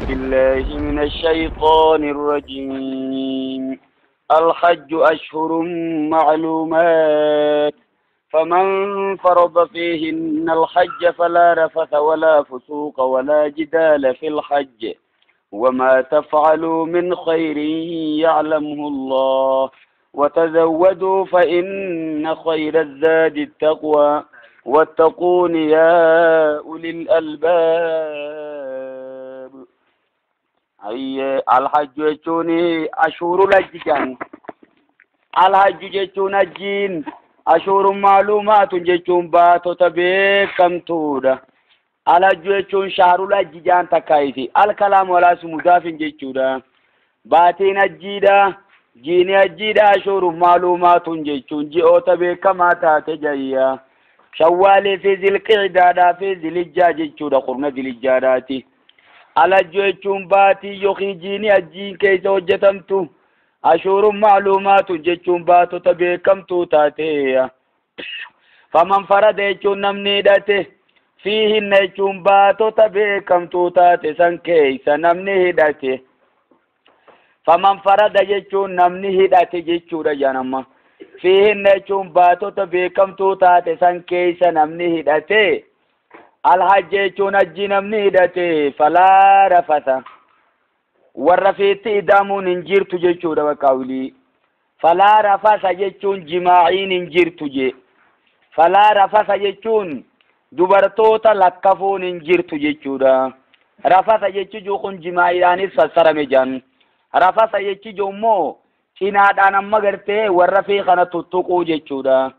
بالله من الشيطان الرجيم. الحج أشهر معلومات، فمن فرض فيهن الحج فلا رفث ولا فسوق ولا جدال في الحج، وما تفعلوا من خير يعلمه الله، وتزودوا فإن خير الزاد التقوى، واتقون يا أولي الألباب. أي الحج يجوني أشهر الحج، الحج جتون الجين أشهر معلومات جتون باتو تبيكم تودا. الحج جتون شهر الحج جان تكايتي الكلام ولا سمداف جتودا باتين الجيدا جيني الجيدا أشهر معلومات جتون جئو تبيكم تاتجايا شوالي في ذي القعدة في ذي الحجة جتودا قرن ذي الحجة. الحج جتون باتي يخي جيني الجين كيس وجتمتو أشهر معلومات جتون باتو تبيكم توتاتي. فمن فرد جتون نمني داته فيهن جتون باتو تبيكم توتاتي سن كيس نمني داته. فمن فرد جتون نمني داته جتون رجانما فيهن جتون باتو تبيكم توتاتي سن كيس نمني داته. الحج جتون الجي نمني داته فلا رفث warra feetti idaamuun hin jirtu jechuudha bakka. Falaa rafasa jechuun jimaa'iin hin jirtu je. Falaa rafasa jechuun dubartoota lakkafuun hin jirtu jechuudha. Rafasa jechuun kun jimaa'iidhaanis fassarame jedhan. Rafasa jechuun immoo cinaadhaan amma gartee warra fee kana tuttuquu jechuudha.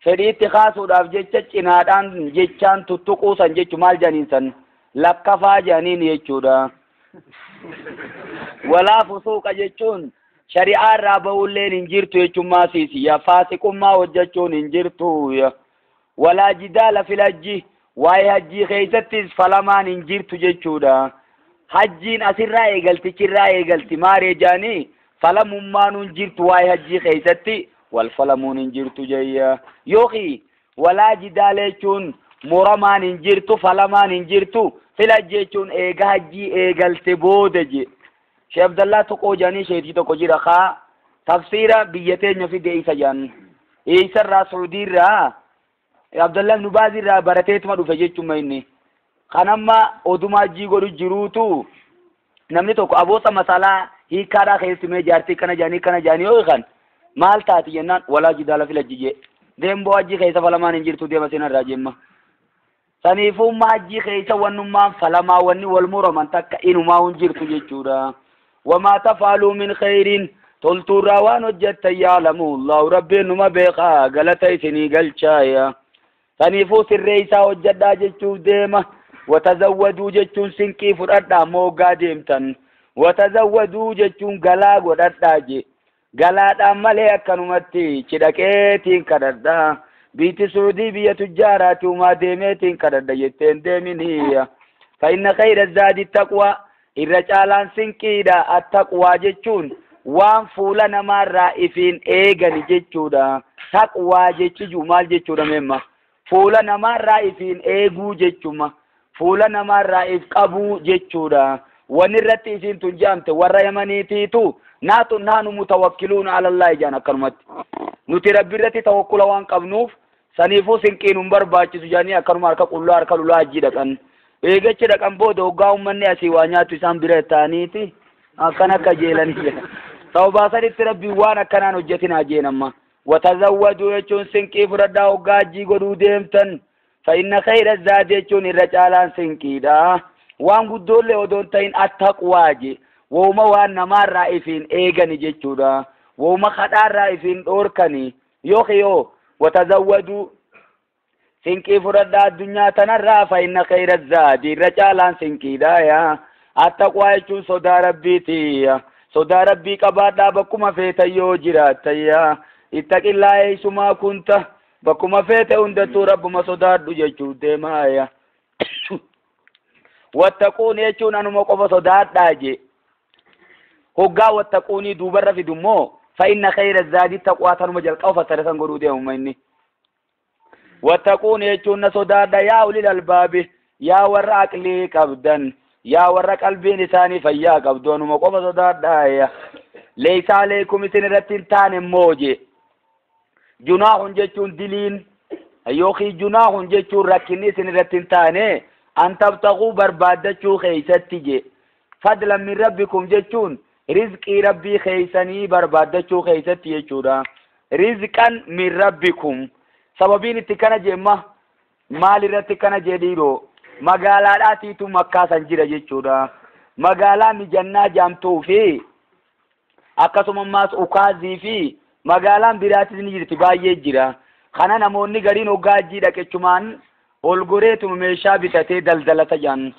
Fedhiitti kaasuudhaaf jecha cinaadhaan jechaan tuttuquu san jechuun maal jedhaniin san lakkafaa jedhaniin jechuudha. Walaa fusuuqa jechuun shari'aa irraa ba'ulleen hin jirtu jechuun maasiisi yaa faasiqummaa hojjechuun hin jirtu. Walaa jidaala fil hajji waa'ee hajjii keessattis falamaan hin jirtu jechuudha. Hajjiin asirraa eegaltichirraa eegalti maaree jaanii falamummaan hin jirtu waa'ee hajjii keessatti wal falamuun hin jirtu jeyya. Yookiin walaa jidaala jechuun muramaan hin jirtu falamaan hin jirtu fil hajji jechuun eega hajjii eegalte booda je. Sheekh Abdallaa tokko jedhanii sheetii tokko jira kaa tafsiira biyya teenya fide isa jedhan. Isarraa Suudiirraa Abdallaa ibn Baazirraa barateetuma dhufe jechuun inni. Kan amma odumaa hajjii godhu jiruutu namni tokko aboosa masalaa hiikkaadhaa keessi mee jaartii kana jedhanii kana jedhanii yoo hiikan maal taati jennaan walaa jidaala fil hajji jee. Deemboo hajjii keessa falamaan hin jirtu deema seenarraa jemma. Saniifummaa hajjii keessa wannummaan falamaa wanni wal muraman takka inumaa hin jirtu jechuudha. وما تفعلوا من خير تلتورا وان وجدت يعلم الله ربي نما بيقا غلطي سني غلچايا. سنيفو سريسا وجدا جچو ديما. وتزودوا جچون سنكي فردا موغا ديمتن. وتزودوا جچون غلا غددا جي غلا مالي اكنمتي چدكيتين كددا بيت سعودي بيا تجارات وما ديمتين كددا يتين ديمني. فإن خير الزاد التقوى irra caalaan sinqiidha. Attaqwaa jechuun waan fuula namaarraa ifiin eegani jechuudha. Taqwaa jechuun maal jechuudha meemma? Fuula namaarraa ifiin eeguu jechuuma. Fuula namaarraa if qabuu jechuudha. Wanni irratti isiin tun jaamte warra Yamaniitiitu naatu naanu mutawakkiluuna alallaahi jaan akkanumatti. Nuti rabbi irratti tawakkula waan qabnuuf saniifuu sinqiin hin barbaachisu jaanii akkanuma harka qullaa harka lulaa hajjii dhaqan. Eegachi dhaqan booda hoggaa uummanni asii waa nyaatu isaan bira ta'aniiti akkan akka jeelanii jedha. Sababaa sanitti rabbiin waan akkanaan hojjetinaa jeen amma. Watazawwaduu jechuun sinqii fudhadhaa hoggaa hajjii godhuu deemtan. Fa'inna khayra zaadi jechuun irra caalaan sinqiidha. Waan guddoollee odoo hin ta'in attaqwaa je. Wooma waan namaarraa ifiin eegani jechuudha. Wooma kadhaarraa ifiin dhoorkani. Yookiin yoo watazawwaduu sinqii fudhadhaa addunyaa tanarraa fa'inna khayra zaadi irra caalaan sinqiidha yaa. Attaqwaa jechuun sodaa rabbiiti. Sodaa rabbii qabaadhaa bakkuma feetan yoo jiraattan yaa. Ittaqillaa eessumaa kunta bakkuma feete hundattuu rabbuma sodaadhu jechuu deemaa yaa. Wattaquun jechuun anuma qofa sodaadhaa je. Hoggaa wattaquunii duubarra fidummoo fa'inna khayra zaadi taqwaa tanuma jalqaba fassara san godhuu deemuma inni. Wattaquun jechuun na sodaadha yaa ulil albaabi yaa warra aqlii qabdan. Yaa warra qalbiin isaanii fayyaa qabdu anuma qofa sodaadhaa. Leeysa aleekum isin irratti hin taane mooje. Junaahun jechuun diliin yookiin junaahun jechuun rakkinni isin irratti hin taane an tabtaquu barbaaddachuu keeysatti je. Fadlan min rabbikum jechuun rizqii rabbii keeysanii barbaaddachuu keeysatti jechuudha. Rizqan min rabbikum sababiin itti kana jeemma maal irratti kana jedhiiroo magaalaadhaatiitu makkaa san jira jechuudha. Magaalaa mijannaa jaamtuu fi akkasuma ammaas ukaazii fi magaalaan biraatis ni jirti baay'ee jira. Kana namoonni gariin hoggaa hajjii dhaqechumaan ol goreetuma meeshaa bitatee daldalata jedhan.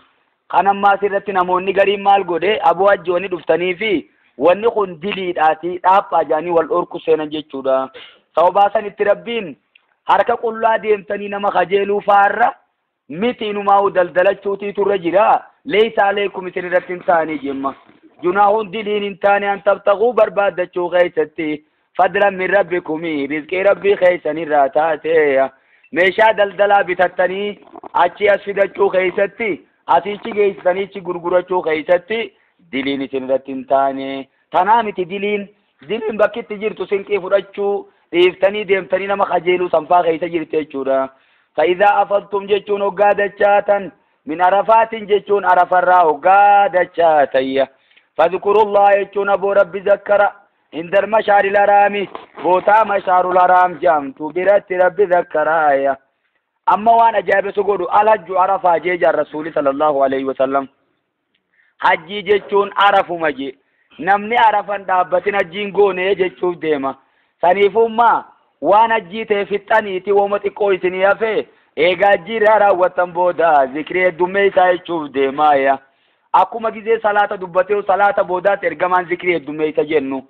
Kana ammaas irratti namoonni gariin maal godhe aboo hajji wanni dhuftanii fi wanni kun diliidhaati dhaaphaa jedhanii wal dhorku seenan jechuudha. Sababaa sanitti rabbiin harka qullaa deemtanii nama kajeeluu faarra miti inumaa'u daldalachuutii turre jira. Leeysa aleekum isin irratti hin taane jemma. Junaahun diliin hin taane an tabtaquu barbaaddachuu keessatti fadlan min rabbikumi rizqii rabbii keessanirraa taate meeshaa daldalaa bitattanii achi as fidachuu keessatti asichi geessitaniichi gurgurachuu keessatti diliin isin irratti hin taane. Tanaa miti diliin diliin bakkitti jirtu sinqii fudhachuu dhiiftanii deemtanii nama kajeeluu sanfaa keessa jirti jechuudha. Fa'idaa afaltum jechuun hoggaa dachaatan min arafaatin jechuun arafarraa hoggaa dachaatayya. Fadhkurullaha jechuun aboo rabbi zakkara indal mashaaril haraami bootaa mashaarul haraam jaamtu biratti rabbi zakkaraaya. Amma waan ajaa'iba godhu alhajju arafaa jee jaan rasuuli sallallahu alaihi wasallam. Hajjii jechuun arafuma jee namni arafan dhaabbatin hajjiin goone jechuuf deema. Saniifummaa waan hajjii ta'e fixxaniiti wooma xiqqoo isinii hafe eegaa hajjii irraa raawwattan booda zikrii heddummee isaa jechuuf deemaaya. Akkuma gizee salaata dubbatee salaata boodaatti ergamaan zikrii heddummee isa jennu.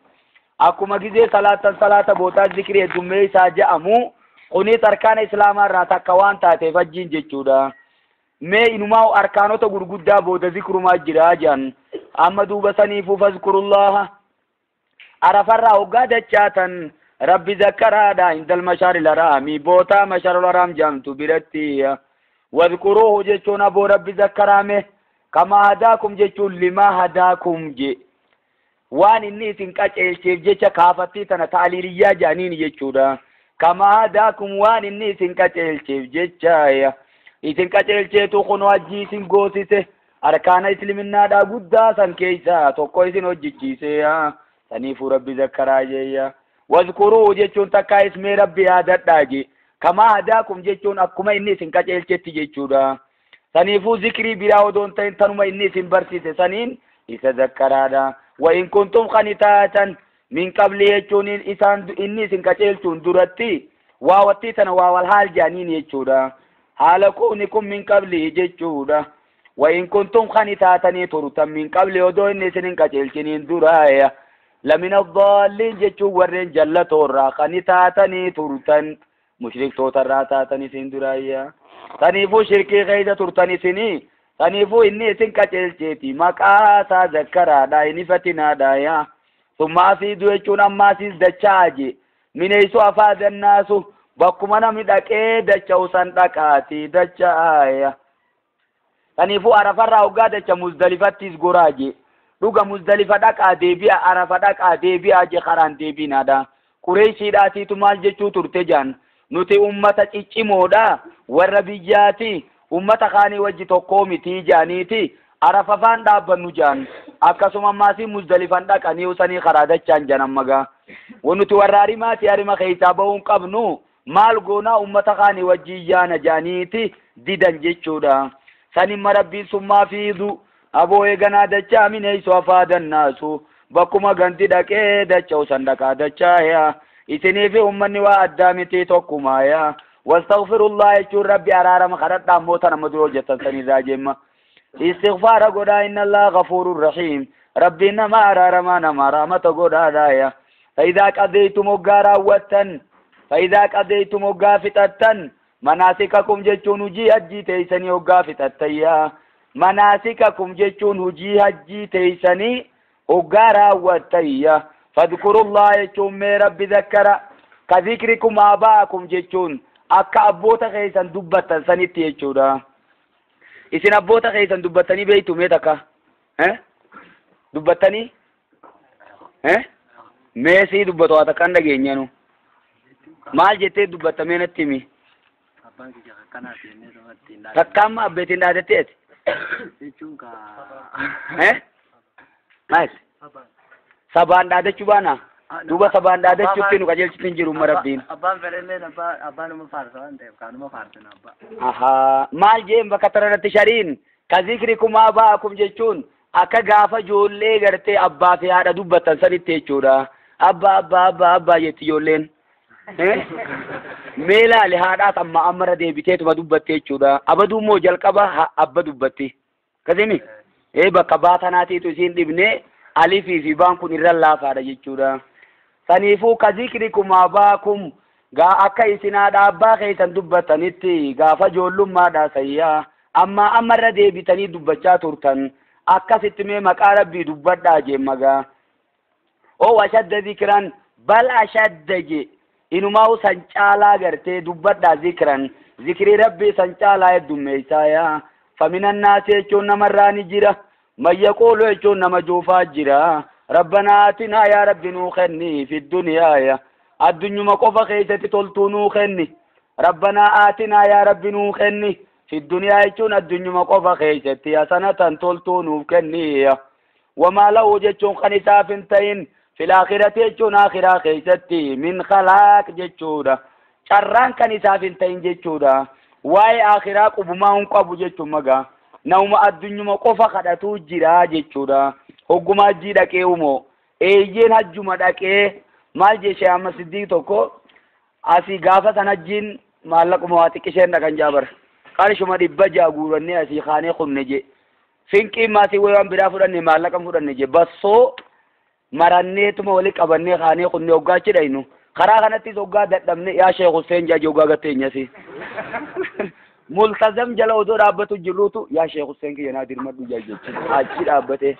Akkuma gizee salaatan salaata boodaatti zikrii heddummee isaa je'amu kunis arkaana islaamaa irraa takka waan taateef hajjiin jechuudha. Mee inumaa arkaanota gurguddaa booda zikrumaa jira jedhan. Amma duuba saniifuu fazkurullaha arafarraa hoggaa dachaatan rabbi zakkaraadha indal mashaaril haraami bootaa mashaaril haraam jaamtu biratti. Wadkuruuhu jechuun aboo rabbi zakkaraame kamaa hadaakum jechuun limaa hadaakum je waan inni isin qaceelcheef jecha kaafattii tana ta'aliiliyyaa jedhaniin jechuudha. Kamaa hadaakum waan inni isin qaceelcheef jecha isin qaceelcheetu kunoo hajjii isin goosise arkaana islaminaadhaa guddaa san keessa tokko isin hojjechiise. Saniifuu rabbi zakkaraa jeeyya. Wazkuruu jechuun takkaa ismee rabbi yaadadhaa je. Kamaa hadaakum jechuun akkuma inni isin qaceelchetti jechuudha. Saniifuu zikrii biraa odoo hin ta'in tanuma inni isin barsiise saniin isa zakkaraadha. Wa in kuntum kan taatan min qabli jechuun isaan inni isin qaceelchuun duratti waawattii tana waa wal haal jedhaniin jechuudha. Haala kunikum min qabli jechuudha. Wa in kuntum kan taatanii turtan min qabli odoo inni isin hin qaceelchiniin duraaya. Lamina daalliin jechuun warreen jallatoorraa kan taatanii turtan mushriktoota taatan isin duraayya. Saniifuu shirkii keessa turtan isinii saniifuu inni isin qaceelcheeti maqaa isaa zakkaraadha inni fatinaadha. Summa afiidu jechuun ammaasiis dachaa je mineessu afaadannaasu bakkuma namni dhaqee dacha'u san dhaqaati dachaaya. Saniifuu arafarraa hoggaa dacha muzdalifattis goraa je. Dhuga muzdalifa dhaqaa deebi'a arafa dhaqaa deebi'a je karaan deebiinaadha. Qureeshiidhaatiitu maal jechuu turte jaan nuti ummata ciccimoodha warra biyyaati ummata kaanii wajji tokkoo mitii jaaniiti arafa faan dhaabbannu jaan akkasuma ammaasii muzdalifan dhaqanii usanii karaa dachaan jan ammagaa. Nuti warra harimaati harima keessaa bahuun qabnu maal goonaa ummata kaanii wajji yaana jaaniiti didan jechuudha. Sanimma rabbiin summaa fiidu aboo eeganaa dachaa mineessu afaadannaasu bakkuma ganti dhaqee dacha'u san dhaqaa dachaaya. Isinii fi ummanni waa addaa miti tokkumaaya. Wastaghfirullah jechuun rabbi araarama kadhadhaa ammoo tana amma dura hojjetan sanirraa jemma. Istighfaara godhaa inna allaha ghafuurun rahiim. Rabbiin nama araaramaa nama rahmata godhaadhaaya. Fa'idaa qadaytum hoggaa raawwattan fa'idaa qadaytum hoggaa fixattan manaasikakum jechuun hujii hajjii teeysanii hoggaa fixattayyaa. Manaasikakum jechuun hujii hajjii teeysanii hoggaa raawwattayya. Fadhkurullaha jechuun mee rabbi zakkara ka zikrikum aaba'akum jechuun akka abboota keessan dubbattan sanitti jechuudha. Isin abboota keessan dubbattanii beektu mee takka? Dubbattanii? Mee sii dubbatu haa takkaan dhageenyanu. Maal jettee dubbatta mee natti himi? Abbaan kiyya akkanaati jennee namatti hin Takka amma abbeetiin dhaadatteeti? Jechuun ka. Maal? Sabaan dhaadachuu baana? Duuba sabaan dhaadachuutti nu qajeelchitti hin jiru Rabbiin. Abbaan fedhelleen abbaa numa faarsa waan ta'eef kaanuma faarsina abbaa. Ahaa, maal jeen bakka tanarratti shariin ka zikrikum aaba'akum jechuun akka gaafa ijoollee gartee abbaa fi haadha dubbattan sanitti jechuudha. Abbaa, abbaa, abbaa, abbaa jetti ijoolleen. Mee laali, haadhaas amma ammarra deebiteetuma dubbatte jechuudha. Abaduu immoo jalqaba abba dubbatti. Akkasimi? Bakka baatanaatiitu isiin dhibne, alifii fi baan kun irra laafaadha jechuudha. Saniifuu ka zikrikum aaba'akum gaa akka isin haadha abbaa keessan dubbatanitti gaafa ijoollummaadha sayyaa amma ammarra deebitanii dubbachaa turtan, akkasitti mee maqaa Rabbii dubbadhaa jeemmagaa. Oo ashadda zikran, bal ashadda je, inumaa san caalaa gartee dubbadhaa, zikran zikrii Rabbii san caalaa heddummeessaa. Yaa faminannaasi jechuun namarraa ni jira, man yaquulu jechuun nama juufaa jira, rabbanaa atinaa, yaa Rabbi nuu kenni, fi duniyaa, addunyuma qofa keessatti toltuu nuu kenni. Rabbanaa aatinaa, yaa Rabbi nuu kenni, fi duniyaa jechuun addunyuma qofa keessatti, hasanatan, toltuu nuuf kenni. Wamaa lahu jechuun kan isaaf hin ta'in, fil aakhirati jechuun aakhiraa keessatti, min khalaaq jechuudha, carraan kan isaaf hin ta'in jechuudha. Waa'ee aakhiraa qubumaa hin qabu jechuun magaa nama addunyuma qofa kadhatuu jira jechuudha. Hogguma hajjii dhaqee umoo eeyyeen hajjuma dhaqee maal jechee amma Siddiq tokko asii gaafa san hajjiin maallaquma waa xiqqisheen dhaqan jaabar, qarshuma 600 guurannee asii kaanee kunne je. Finqiin maasii waan biraa fudhanne, maallaqa fudhanne je, bassoo maranneetuma wali qabannee kaanee kunne. Hoggaa achi dhaynu karaa kanattis hoggaa dadhabne, yaa Sheekh Hussein jaaji, hoggaa gatteenyasi Multazam jala odoo dhaabbatu jirruutu, yaa Sheekh Hussein kiyya naa dirmadhu jaa jechuudha. Achi dhaabbate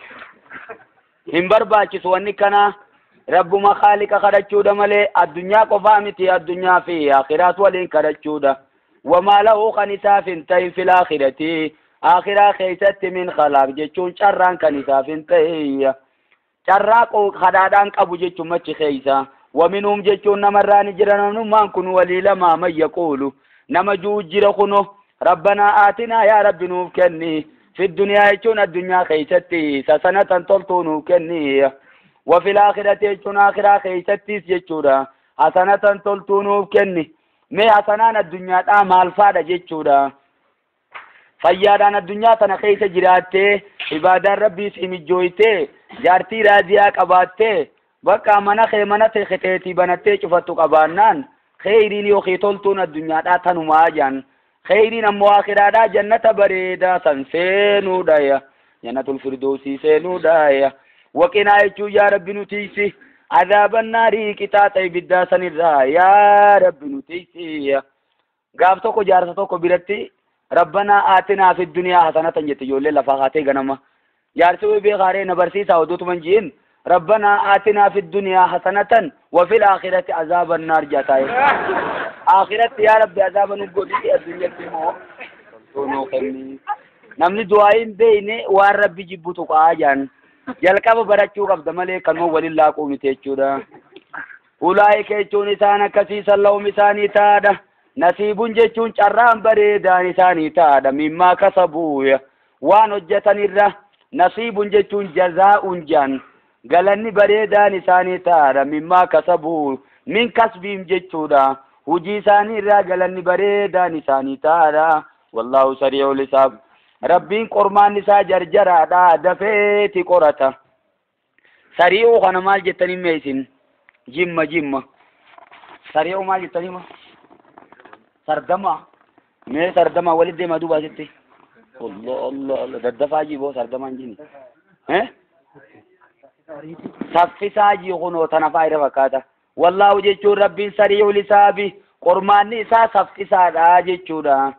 hin barbaachisu wanni kana, Rabbuma Khaaliqa kadhachuudha malee addunyaa qofaa miti, addunyaa fi akhiraat waliin kadhachuudha. Wamaa lahu kan isaaf hin ta'in, fil aakhirati, akhiraa keessatti, min khalaaq jechuun carraan kan isaaf hin ta'e, carraa kadhaadhaan qabu jechuun machi keeysa. Waminhum jechuun namarraa ni jira, namnummaan kun walii lama, man yaquulu nama juu jira kuno, rabbanaa aatinaa, yaa Rabbi nuuf kenni, fi duniyaa jechuun addunyaa keeysatti, hasanatan, toltuu nuuf kenni, wa fil aakhirati jechuun akhiraa keeysattis jechuudha, hasanatan, toltuu nuuf kenni. Mee hasanaan addunyaadhaa maal faadha jechuudha? Fayyaadhaan addunyaa tana keessa jiraattee, ibaadaan Rabbii si mijjooytee, jaartii raaziyaa qabaattee, bakka mana kee mana teetii banattee cufattu qabaannaan, kheyriin yookiin toltuun addunyaadhaa tanumaa jaan. Kheyriin ammoo akhiraadhaa jannata bareedaa san seenuudha, jannatul firdoosii seenuudha. Waqinaa jechuun yaa Rabbi nu tiisi, azaaban naarii, qixaaxa ibiddaa sanirraa yaa Rabbi nu tiisi. Gaaf tokko jaarsa tokko biratti, rabbanaa aatinaa fi duniyaa hasanatan jette ijoollee lafaa kaatee ganama. Jaarsi wayii beekaaree na barsiisaa oduutuman jiin, rabbanaa aatinaa fi duniyaa hasanatan wa fil aakhirati azaaban naar jataa'e. Akhiratti yaa Rabbi azaaba nu godhi, addunyatti immoo toltuu nuu kenni. Namni du'aa hin beekne waan Rabbi jibbu tuqaa jaan. Jalqaba barachuu qabda malee kanuma waliin laaquu miti jechuudha. Ulaa'ika jechuun isaan akkasiisan, lahum isaanii taadha. Nasiibun jechuun carraan bareedaan isaanii taadha. Mimmaa kasabuu, waan hojjetanirra, nasiibun jechuun jazaa'un jaan. Galanni bareedaan isaanii taadha. Mimmaa kasabuu, min kasbiim jechuudha. Hujii isaanii irraa galanni bareedaan isaanii taadha. Wallaahu sarii'ul hisaab. Rabbiin qormaan isaa jarjaraadha, dafeeti qorata. Sarii'uu kana maal jettanii mee isin? Jimma, Jimma. Sarii'uu maal jettanii ma? Sardama. Mee sardama walit deemaa duuba asitti. Allah, Allah, Allah, daddafaa jiboo sardamaan jini. Eh? Saffisaa jii kunoo tana faa irra fakkaata. Wallaahu jechuun Rabbiin sarii'ul hisaabi, qormaanni isaa saffisaadha jechuudha.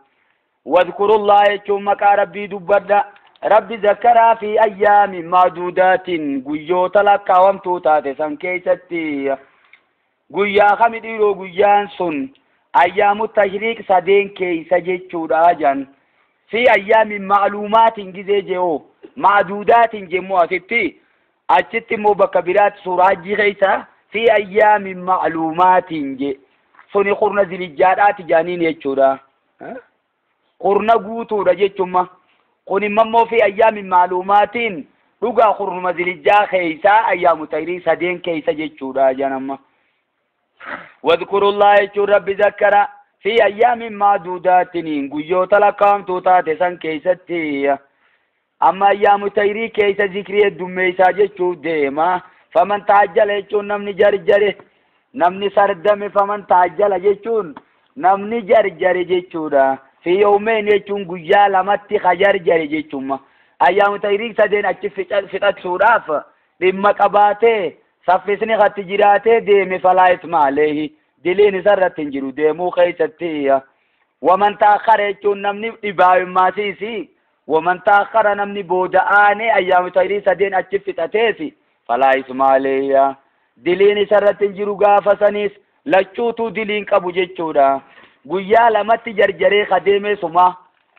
Wadhkurullah jechuun maqaa Rabbii dubbadha. Rabbi zakkaraa, fi ayyaami maaduudaatiin, guyyoota lakkaawamtuu taate san keessatti. Guyyaa kami dhiiroo guyyaan sun? Ayyaamu tashriiq sadeen keeysa jechuudha jan. Fi ayyaamin ma'luumaatiin gizee je'oo ma'duudaatiin jemmoo asitti achitti immoo bakka biraatti suuraa hajjii keessa fi ayyaamin ma'luumaatiin je suni qurna zilijjaadhaati jaaniin jechuudha. Qurna guutuudha jechumma. Kun immoo fi ayyaamin ma'luumaatiin dhugaa qurnuma zilijjaa keessa ayyaamu tayrii sadeen keessa jechuudha janamma. Wadkurullaa jechuun rabbi zakkara fi ayyaamin ma'duudaatiin guyyoota lakkaa'amtuu taate san keessatti amma ayyaamu tayrii keessa zikrii heddummeessaa jechuuf deema. Faman ta'ajjala jechuun namni jarjare namni sardame faman ta'ajjala jechuun namni jarjare jechuudha. Fi yawmeen jechuun guyyaa lamatti ka jarjare jechuudha. Ayyaamu tayrii sadeen achi fixachuudhaaf dhimma qabaatee saffisni hatti jiraatee deeme falaa isma aleehi diliin isarratti hin jiru deemuu keessatti. Waman ta'akhara jechuun namni dhibaa'ummaasiisi. Waman ta'akhara namni booda aanee ayyaamu tayrii sadeen achi fixateesi falaa isma aleehi diliin isarratti hin jiru gaafa saniis lachuutuu diliin qabu jechuudha. Guyyaa lamatti jarjaree kadeemee suma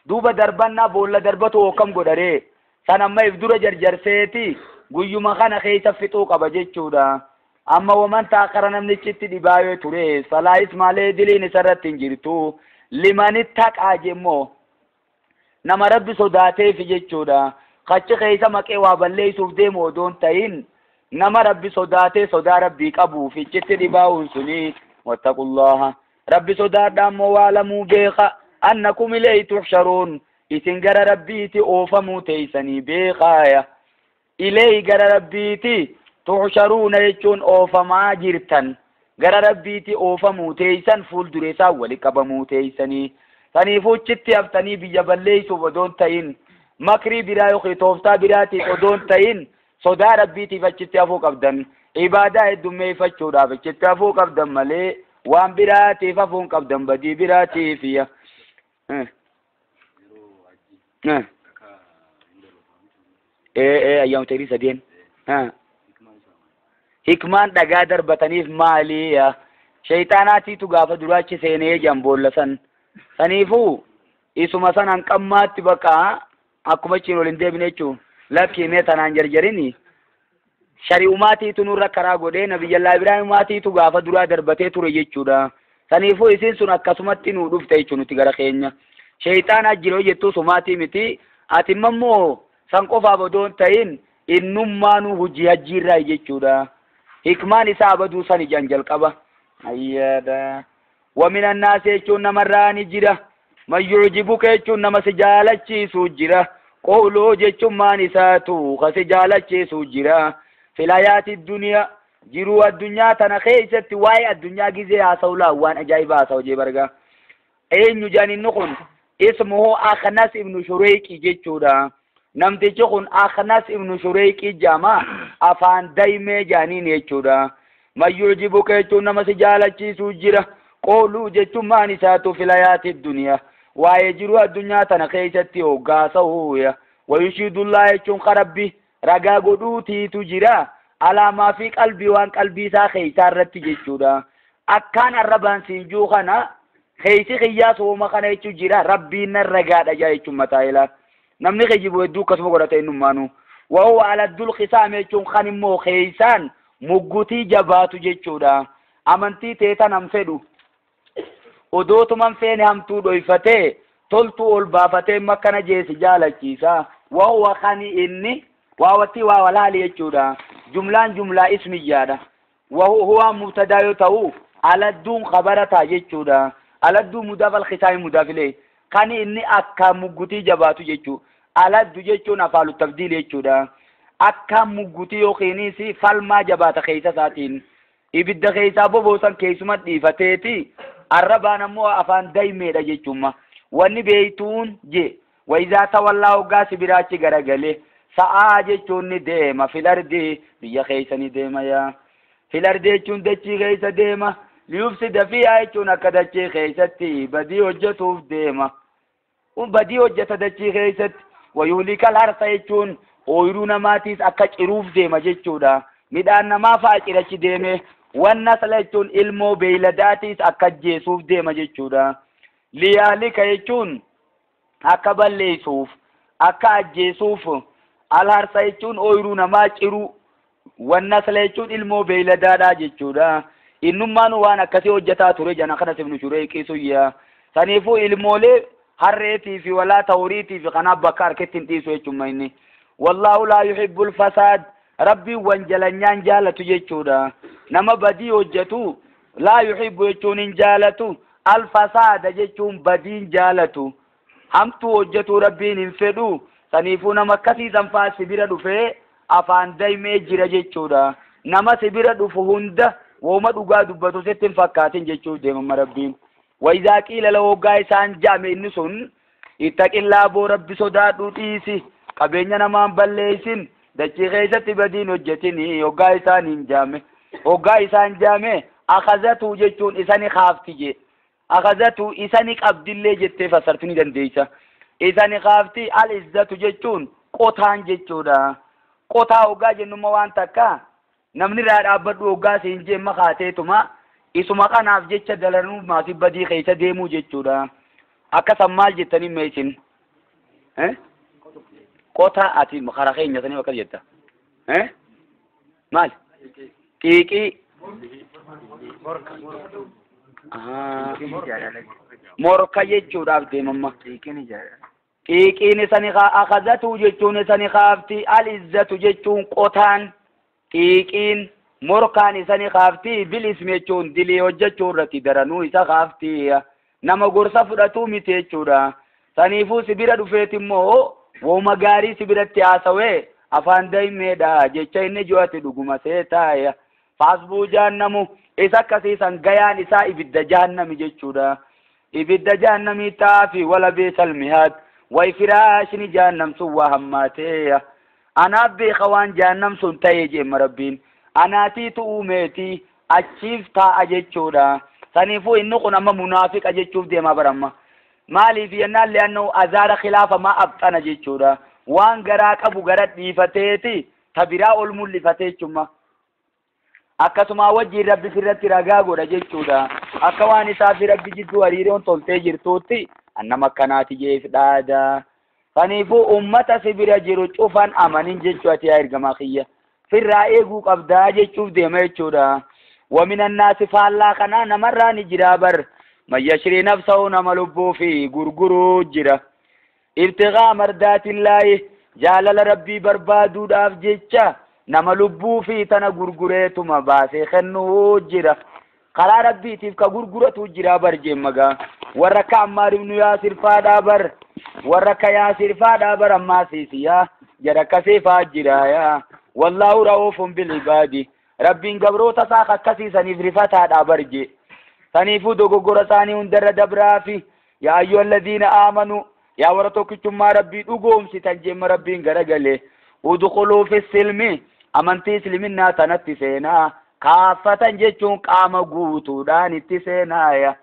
duuba darbannaa boolla darbatu hookam godharee san amma if dura jarjarseeti guyyuma kana keessa fixuu qaba jechuudha. Amma waman ta'akhara namnichitti dhibaayee ture falaa isma aleehi diliin isarratti hin jirtu limani taqaa jemmoo nama rabbi sodaateef jechuudha. Kachi keessa maqee waa balleessuuf deemu odoon ta'in nama rabbi sodaatee sodaa rabbii qabuuf ichitti dhibaa'uun suni wattaqullaha rabbi sodaadhaa ammoo waa lamuu beeka annakum ilayhi tuhsharuun isin gara rabbiiti oofamuu teeysanii beekaaya. Ilayhi gara rabbiiti tuhsharuuna jechuun oofamaa jirtan gara rabbiiti oofamuu teeysan fuuldura isaa wali qabamuu teeysanii. Saniifuu achitti haftanii biyya balleessuuf odoon ta'in makrii biraa yookiin tooftaa biraatiif odoon ta'in sodaa rabbiitiif achitti hafuu qabdan ibaadaa heddummeeffachuudhaaf achitti hafuu qabdan malee waan biraatiif hafuu hin qabdan badii biraatiif. Ayyaamu tayrii sadeen. Hikmaan dhagaa darbataniif maali? Shayxaanaatiitu gaafa duraachi seenee jan boolla san. Saniifuu isuma san hanqammaatti bakka akkuma achiin ol hin deebine jechuun lakkii mee tanaan jarjarini shari'umaatiitu nurra karaa godhee nabiyyallaa Ibraahimaatiitu gaafa duraa darbatee ture jechuudha. Saniifuu isiin sun akkasumatti nuu dhufte jechuun nuti gara keenya. Shayxaan ajjiroo jettuu sumaatii miti ati immoo san qofaaf odoo hin ta'in innummaanuu hojii hajjiirraa jechuudha. Hikmaan isaa abaduu san ijaan jalqaba. Ayyaada. ومن الناس jechuun namarraa ni jira. Man yu'jibuka jechuun nama si jaalachiisu jira. Qawluu jechuun maan isaatu ka si jaalachiisu jira. Fil hayaati duniyaa jiruu addunyaa tana keessatti waa'ee addunyaa gizee haasa'u laa waan ajaa'ibaa haasa'u jee bargaa. Eenyu jaan inni kun ismuhu Akhnas ibnu Shureyqi jechuudha. Namtichi kun Akhnas ibnu Shureyqi jedhama afaan daymee jaaniin jechuudha. Man yu'jibuka jechuun nama si jaalachiisu jira. Qawluu jechuun maan isaatu fil hayaati duniyaa waa'ee jiruu addunyaa tana keessatti hoggaasa'uuya. Wayushiidullaa jechuun qarabbi ragaa godhuutiitu jira. Alaamaa fi qalbii waan qalbii isaa keessaa irratti jechuudha. Akkaan arrabaan siinjuu kana keessi xiyyaa sooma kana jechuun jira rabbiin nan ragaadha jaa jechuun mataa ilaa. Namni geejjibu hedduu akkasuma godhata innummaanuu. Wahuwa aladdul qisaam jechuun kan immoo keessaan muggutii jabaatu jechuudha. Amantii teetan han fedhu. Odootuman feene hamtuu dhoyfatee toltuu ol baafatee makkana jeesi jaalachiisa. Wahuwa kan inni waawatti waa walaali jechuudha. Jumlaan jumlaa ismiyyaadha. Wahuwa mubtadaa yoo ta'u aladduun khabarataa jechuudha. Aladduu mudaaf alqisaami mudaaf ilayhi. Kan inni akka muggutii jabaatu jechuudha. Aladdu jechuun afaalu tabdiil jechuudha. Akka muggutii yookiinis falmaa jabaata keessa isaatiin. Ibidda keessaa boboosan keessuma dhiifateeti. Arrabaan ammoo afaan daymeedha jechuudha. Wanni beeytuun je wayizaa tawallaa hoggaa si biraachi garagalee sa'aa jechuun ni deema filardi biyya keessa ni deema yaa. Filardi jechuun dachii keessa deema. Liyufsida fiihaa jechuun akka dachii keessatti badii hojjetuuf deema. Badii hojjeta dachii keessatti. Wayuhlikal harsa jechuun ooyiruu namaatiis akka ciruuf deema jechuudha. Midhaan namaa fa'a cirachi deeme. Wannasla jechuun ilmoo beeyladaatiis akka ajjeesuuf deema jechuudha. Liyaalika jechuun Akka balleessuuf akka ajjeesuuf alharsa jechuun ooyiruu namaa ciruu wannasla jechuun ilmoo beeyladaadhaa jechuudha. Innummaan waan akkasii hojjetaa ture jana kanas ibnu Shureyqii suyya. Saniifuu ilmoolee harreetii fi walaa tawriitii fi kanaaf bakka harkatti hin dhiisu jechuudha inni. Wallaahu laa yuhibbul fasaad rabbiin wanjalanyaan jaalatu jechuudha. Nama badii hojjetu laa yuhibbu jechuun hin jaalatu alfasaada jechuun badiin jaalatu. Hamtuu hojjetu rabbiin hin fedhu. Saniifuu nama akkasiisan fa'aa sibira dhufee afaan daymee jira jechuudha. Nama sibira dhufu hunda wooma dhugaa dubbatu sitti hin fakkaatin jechuuf deemama rabbiin. Wayizaa qiila lahu hoggaa isaan jaame inni sun ittaqillaa boo rabbi sodaadhu dhiisi qabeenya namaan balleessin dachii keessatti badiin hojjetin hoggaa isaan hin jaame hoggaa isaan jaame akazatu jechuun isani kaafti jee akazatu isani qabdillee jettee fassartuu ni dandeessa. Isani kaafti al izzatu jechuun qotaan jechuudha. Qotaa hoggaa jennumma waan takka namni irraa dhaabbadhu hoggaa siin jeemma kaateetuma isuma kanaaf jecha dalanuu maasii badii keessa deemuu jechuudha. Akkasan maal jettanii mee isin? Qotaa ati karaa keenya sanii akkas jetta. Maal? Xiiqii. Morka jechuudhaaf deemamma. Xiiqiin isani akazatu jechuun isani kaafti al izzatu jechuun qotaan xiiqiin morkaan isani kaafti bilismi jechuun dilii hojjechuu irratti daranuu isa kaafti nama gorsa fudhatuu miti jechuudha. Saniifuu sibira dhufeet immoo wooma gaarii sibiratti haasawee afaan daymeedha jecha inni ji'ate dhuguma seetaaya. Faasbuu jaannamu isa akkasiisan gayaan isaa ibidda jahannami jechuudha. Ibidda jahannamii ta'aafi wala beesal mihaad way firaashni jahannam sun waa hammaateeya. Anaaf beeka waan jahannam sun ta'ee jeemma rabbiin. Anaatiitu uumeeti achiif taa'a jechuudha. Saniifuu inni kun amma munaafiqa jechuuf deemaa baramma. Maaliif jennaan li'annahu azaara khilaafa maa abxana jechuudha. Waan garaa qabu gara dhiifateeti ta biraa ol mul'ifatee jechuudha. Akkasuma wajjiin rabbi sirratti ragaa godha jechuudha. Akka waan isaa fi rabbi jidduu hariiroon toltee jirtuutti annama akkanaati jeef dhaada. Saniifuu ummata si bira jiru cufan amanin jechuu ati yaa ergamaa kiyya. Firraa eeguu qabdaa jechuuf deema jechuudha. Wamina annaasi faallaa kanaa namarraa ni jira bar. Man yashrii nafsahu nama lubbuu fi gurguruu jira. Ibtigaa mardaatillaahi jaalala rabbii barbaaduudhaaf jecha nama lubbuu fi tana gurgureetuma baasee kennuu jira. Karaa rabbiitiif ka gurguratu jira bar jeemmagaa. Warra akka Ammaar ibnu Yaasir faadhaa bar. Warra akka Yaasir faadhaa bar ammaa siisiyaa. Jara akkasii faa jira yaa. Wallaahu ra'uufun bil ibaadi. Rabbiin gabroota isaa akkasiisaniif rifataadhaa bar jee. Saniifuu dogoggora isaanii hundarra dabraafi yaa ayyuha alladhiina aamanuu yaa warra tokkichummaa rabbii dhugoomsitan jeemma rabbiin garagalee udkhuluu fi silmi amantii isliminnaa tanatti seenaa kaaffatan jechuun qaama guutuudhaan itti seenaaya.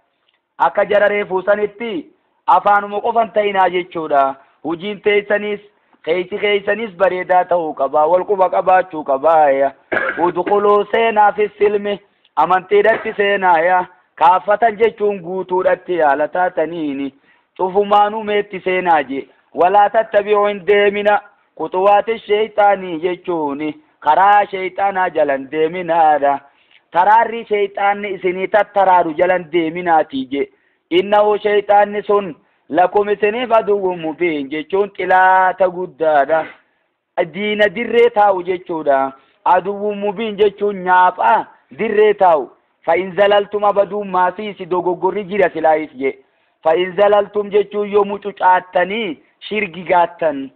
Akka jara reefuu sanitti afaanuma qofan ta'inaa jechuudha. Hojiin teessanis keessi keessanis bareedaa ta'uu qabaa wal quba qabaachuu qabaaya. Udkhuluu seenaa fi silmi amantiidhatti seenaaya. Kaaffatan jechuun guutuudhatti haala taataniini cufumaanuu meetti seenaa jee. Walaa tattabi'uu hin deemina kutuwaati sheeyxaanii jechuun karaa sheeyxaanaa jalan deeminaadha. Taraarri sheeyxaanni isinii tattaraaru jalan deeminaatii jee. Innahu sheeyxaanni sun lakum isiniif aduwwun mubiin jechuun xilaata guddaadha. Diina dirree taa'u jechuudha. Aduwwun mubiin jechuun nyaaphaa dirree taa'u. فإن زللتم أبدو ما في سيدوغوري جيرا سلايس جي. فإن زللتم جيتشو يومو تشاتني شرقي غاتن.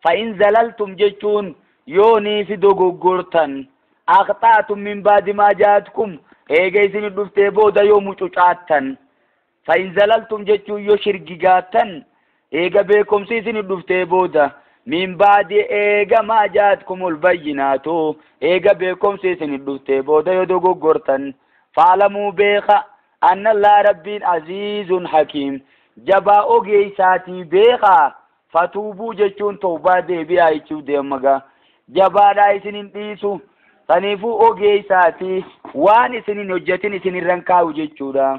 فإن زللتم جيتشون يوني في دوغورتن أخطأتم من بعد ما جاءتكم إيجا إسني دفتي بودا يومو تشاتن. فإن زللتم جيتشو يو شرقي غاتن إيجا بيكم سيسني دفتي بودا من بعد إيجا ما جاءتكم البينات إيجا بكم سيسن الدفتي بودا يدوغو غورتن فعلموا بيخا أن الله ربي عزيز حكيم جبا أوغي ساتي بيخا فتوبوا جيشون توبا دي بي آيچو دي مغا جبا دايسنين ديسو سنيفو أوغي ساتي وان سنين هجتين سنين رنكاو جيشو دا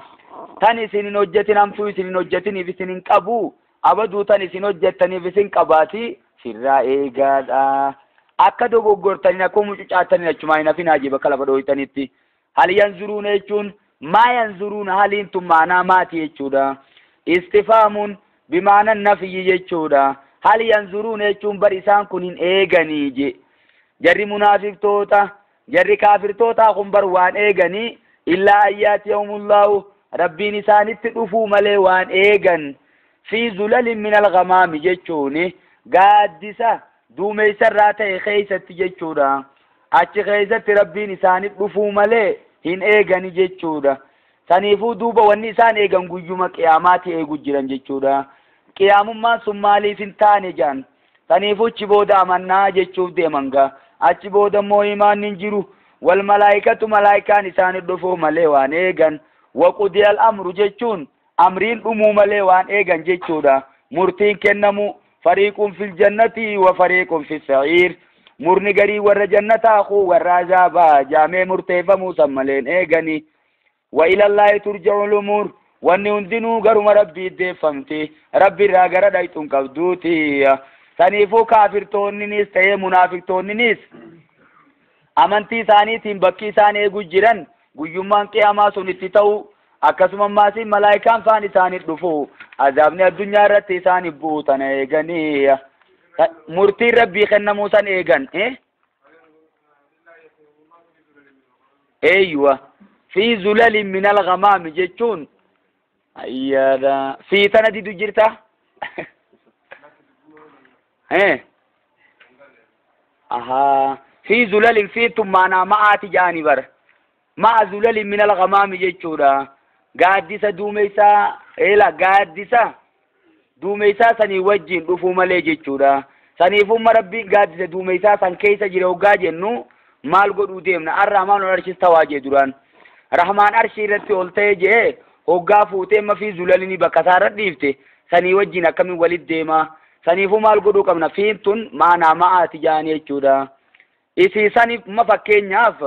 تاني سنين هجتين أمسو سنين هجتين في سنين قبو Abaduu tan isin hojjettaniif isin qabaati sirraa eegaadha. Akka dogoggortaniin akka mucucaataniin achumaa hin hafin hajii bakka lafa dhooytanitti. Hal yanzuruuna jechuun maa yanzuruuna haliin tun maanaa maati jechuudha. Istifaamuun bimaana nafiyyi jechuudha. Hal yanzuruuna jechuun bar isaan kun hin eeganii je. Jarri munaafiqtoota jarri kaafirtootaa kun bar waan eeganii illaa ayyaati yawmullaahu rabbiin isaanitti dhufuu malee waan eegan. Fi zulalin min alghamaami jechuun gaaddisa duumessarraa ta'e keeysatti jechuudha. Achi keeysatti rabbiin isaanitti dhufuu malee hin eegani jechuudha. Saniifuu duuba wanni isaan eegan guyyuma qiyaamaati eegu jiran jechuudha. Qiyaamummaan sun maaliif hin taane jedhan. Saniifuu achi booda amannaa jechuuf deeman gaa. Achi booda immoo imaanni hin jiru. Wal malaayikatu malaayikaan isaanitti dhufuu malee waan eegan. Waqudiyal amru jechuun amriin dhumuu malee waan eegan jechuudha. Murtiin kennamu fariiqun fil jannati wa fariiqun fis sa'iir. Murni garii warra jannataa kuu warra azaabaa jaamee murteeffamuu san maleen eegani. Wa ilallaahi turja'u lumuur. Wanni hundinuu garuma rabbii deeffamti. Rabbi irraa gara dhayxuun qabduuti. Saniifuu kaafirtoonninis ta'ee munaafiqtoonninis amantii isaaniitiin bakki isaan eegu jiran guyyummaan qiyaamaa sun itti ta'u akkasuma ammaas malaayikaan faan isaaniif dhufu azaabni addunyaa irratti isaaniif bu'u tana eeganii murtiin rabbii kennamuu san eegan. Eeyyuwa fi zulalin min alghamaami jechuun ayyaada fi tana didu jirta. Ahaa fi zulalin fi tun maanaa ma'aati jaani bara ma'a zulalin min alghamaami jechuudha. Gaaddisa duumessaa eela gaaddisa duumessaa sanii wajjin dhufuu malee jechuudha. Saniifumma rabbiin gaaddisa duumessaa san keessa jira hoggaa jennu maal godhuu deemna? Arrahmaan ol arshis tawaa jee duraan. Rahmaan arshii irratti ol ta'ee jee hoggaa fuutee amma fi zulalini bakka isaarra dhiifte sanii wajjin akkamiin walitti deema? Saniifuu maal godhuu qabna? Fiin tun maanaa ma'aati jaanii jechuudha. Isii saniif ma fakkeenyaaf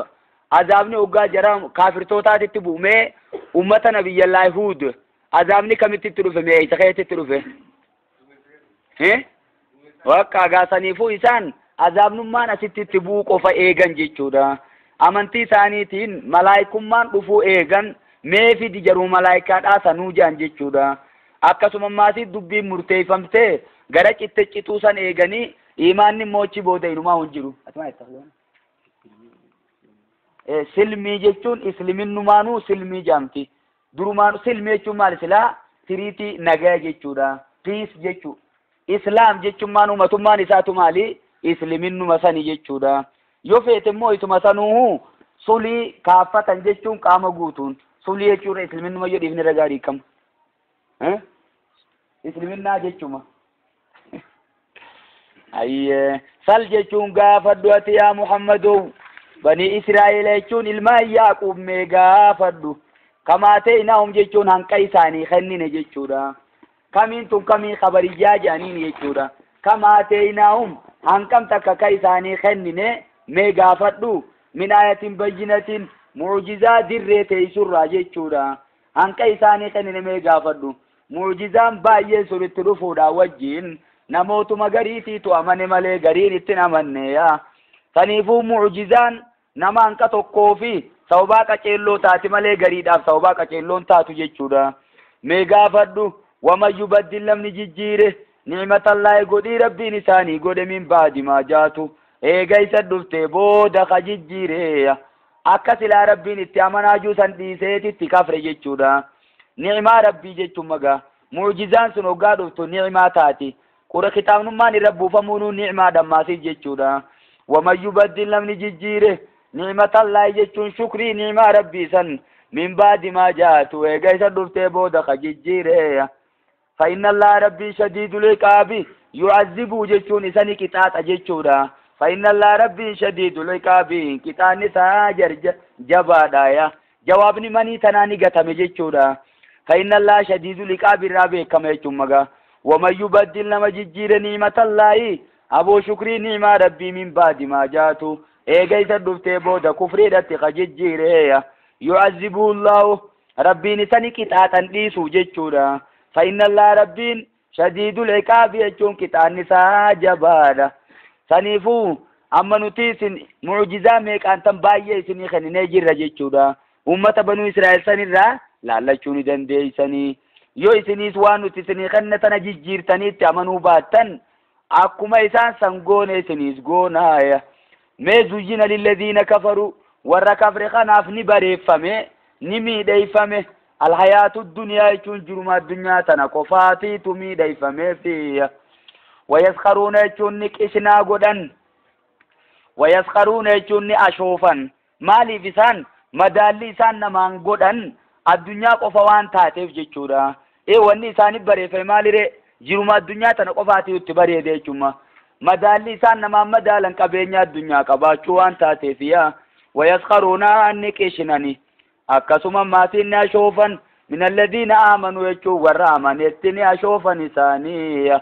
azaabni hoggaa jara kaafirtootaatitti bu'umee ummata nabiyyallaahi Huud azaabni kamitti itti dhufe? Mee isa keessatti itti dhufe? Wakka gaasaniifuu isaan azaabnummaan asitti itti bu'uu qofa eegan jechuudha. Amantii isaaniitiin malaayikummaan dhufuu eegan mee fidi jaruu malaayikaadhaa sanuu jedhan jechuudha. Akkasuma ammaas dubbiin murteeffamtee gara citte cituu san eeganii imaanni immoo achi booda inumaa hin jiru. Silmii jechuun isliminumaanuu silmii jedhamti. Durumaanuu silmii jechuun maali silaa? Tiriitii nagaa jechuudha. Piis jechuu. Islaam jechuun maan uummatummaan isaatu maali? Isliminnuma sani jechuudha. Yoo feete immoo isuma sanuu sulii kaaffatan jechuun qaama guutuun. Sulii jechuun isliminnuma yoo dhiifne ragaa hiikamu. Isliminnaa jechuma. Ayyee sal jechuun gaafadhu ati yaa Muhammadoo. Bani Israa'eel jechuun ilmaan Yaaqub mee gaafadhu. Kamaatee inaahum jechuun hanqa isaanii kennine jechuudha. Kamiin tun kamii khabariyyaa jedhaniin jechuudha. Kamaatee inaahum hanqam takka ka isaanii kennine mee gaafadhu. Min ayatin bayyinatin mu'jizaa dirree teessurraa jechuudha. Hanqa isaanii kennine mee gaafadhu. Mu'jizaan baay'een sun itti dhufuudha wajjin namootuma gariitiitu amane malee gariin ittiin amanne yaa. Saniifuu mu'jizaan nama hanqa tokkoo fi sababaa qaceelloo taati malee gariidhaaf sababaa qaceelloon taatu jechuudha. Mee gaafadhu waman yubaddil namni jijjiire ni'matallaahi godhii rabbiin isaanii godhe min baadi maa jaatu eega isa dhuftee booda ka jijjiire akka silaa rabbiin itti amanaa jiru san dhiiseetitti kafre jechuudha. Ni'maa rabbii jechuun magaa mu'jizaan sun hoggaa dhuftu ni'maa taati. Qura kitaabnummaan irra buufamuunuu ni'maa dhammaasiif jechuudha. Waman yubaddil namni jijjiire ni'matallaahi jechuun shukrii ni'maa rabbii san min baadi maa jaatu eega isa dhuftee booda ka jijjiire. Fa inna allaha rabbii shadiidul iqaabi yu'azzibuu jechuun isani qixaaxa jechuudha. Fa inna allaha rabbii shadiidul iqaabi qixaanni isaa jabaadha yaa. Jawaabni manii tanaa ni gatame jechuudha. Fa inna allaha shadiidul iqaabi irraa beekama jechuun magaa. Waman yubaddil nama jijjiire ni'matallaahi aboo shukrii ni'maa rabbii min baadi maa jaatu eega isa dhuftee booda kufriidhatti ka jijjiire yu'azzibuhu llaahu rabbiin isani qixaaxan dhiisu jechuudha. Fa inna allaha rabbiin Shadiidul iqaabi jechuun qixaanni isaa jabaadha. Saniifuu amma nuti isin mucjizaa meeqaan tan baay'ee isinii kenninee jirra jechuudha. Uummata banuu Israa'el sanirraa laallachuu ni dandeeysanii. Yoo isiniis waan nuti isinii kenne tana jijjiirtanii itti amanuu baattan akkuma isaan san goone isiniis goonaaya. Mee zuyyina lilladiina kafaruu warra kafre kanaaf ni bareeffame ni miidheyfame. Alhayaatu duniyaa jechuun jiruma addunyaa tana qofaatiitu miidheyfameefi. Wayaskaruuna jechuun ni qishnaa godhan. Wayaskaruuna jechuun ni ashoofan. Maaliif isaan madaalli isaan namaan godhan addunyaa qofa waan taateef jechuudha. Wanni isaaniif bareeffame maaliree jiruma addunyaa tana qofaatiitu itti bareede jechuudha. Madaalli isaan namaan madaalan qabeenya addunyaa qabaachuu waan taateef yaa. Wayaskaruuna ni qishnani. Akkasuma maatiin ni ashoofan. Min alladhiina aamanuu jechuun warra amanetti ni ashoofan isaanii.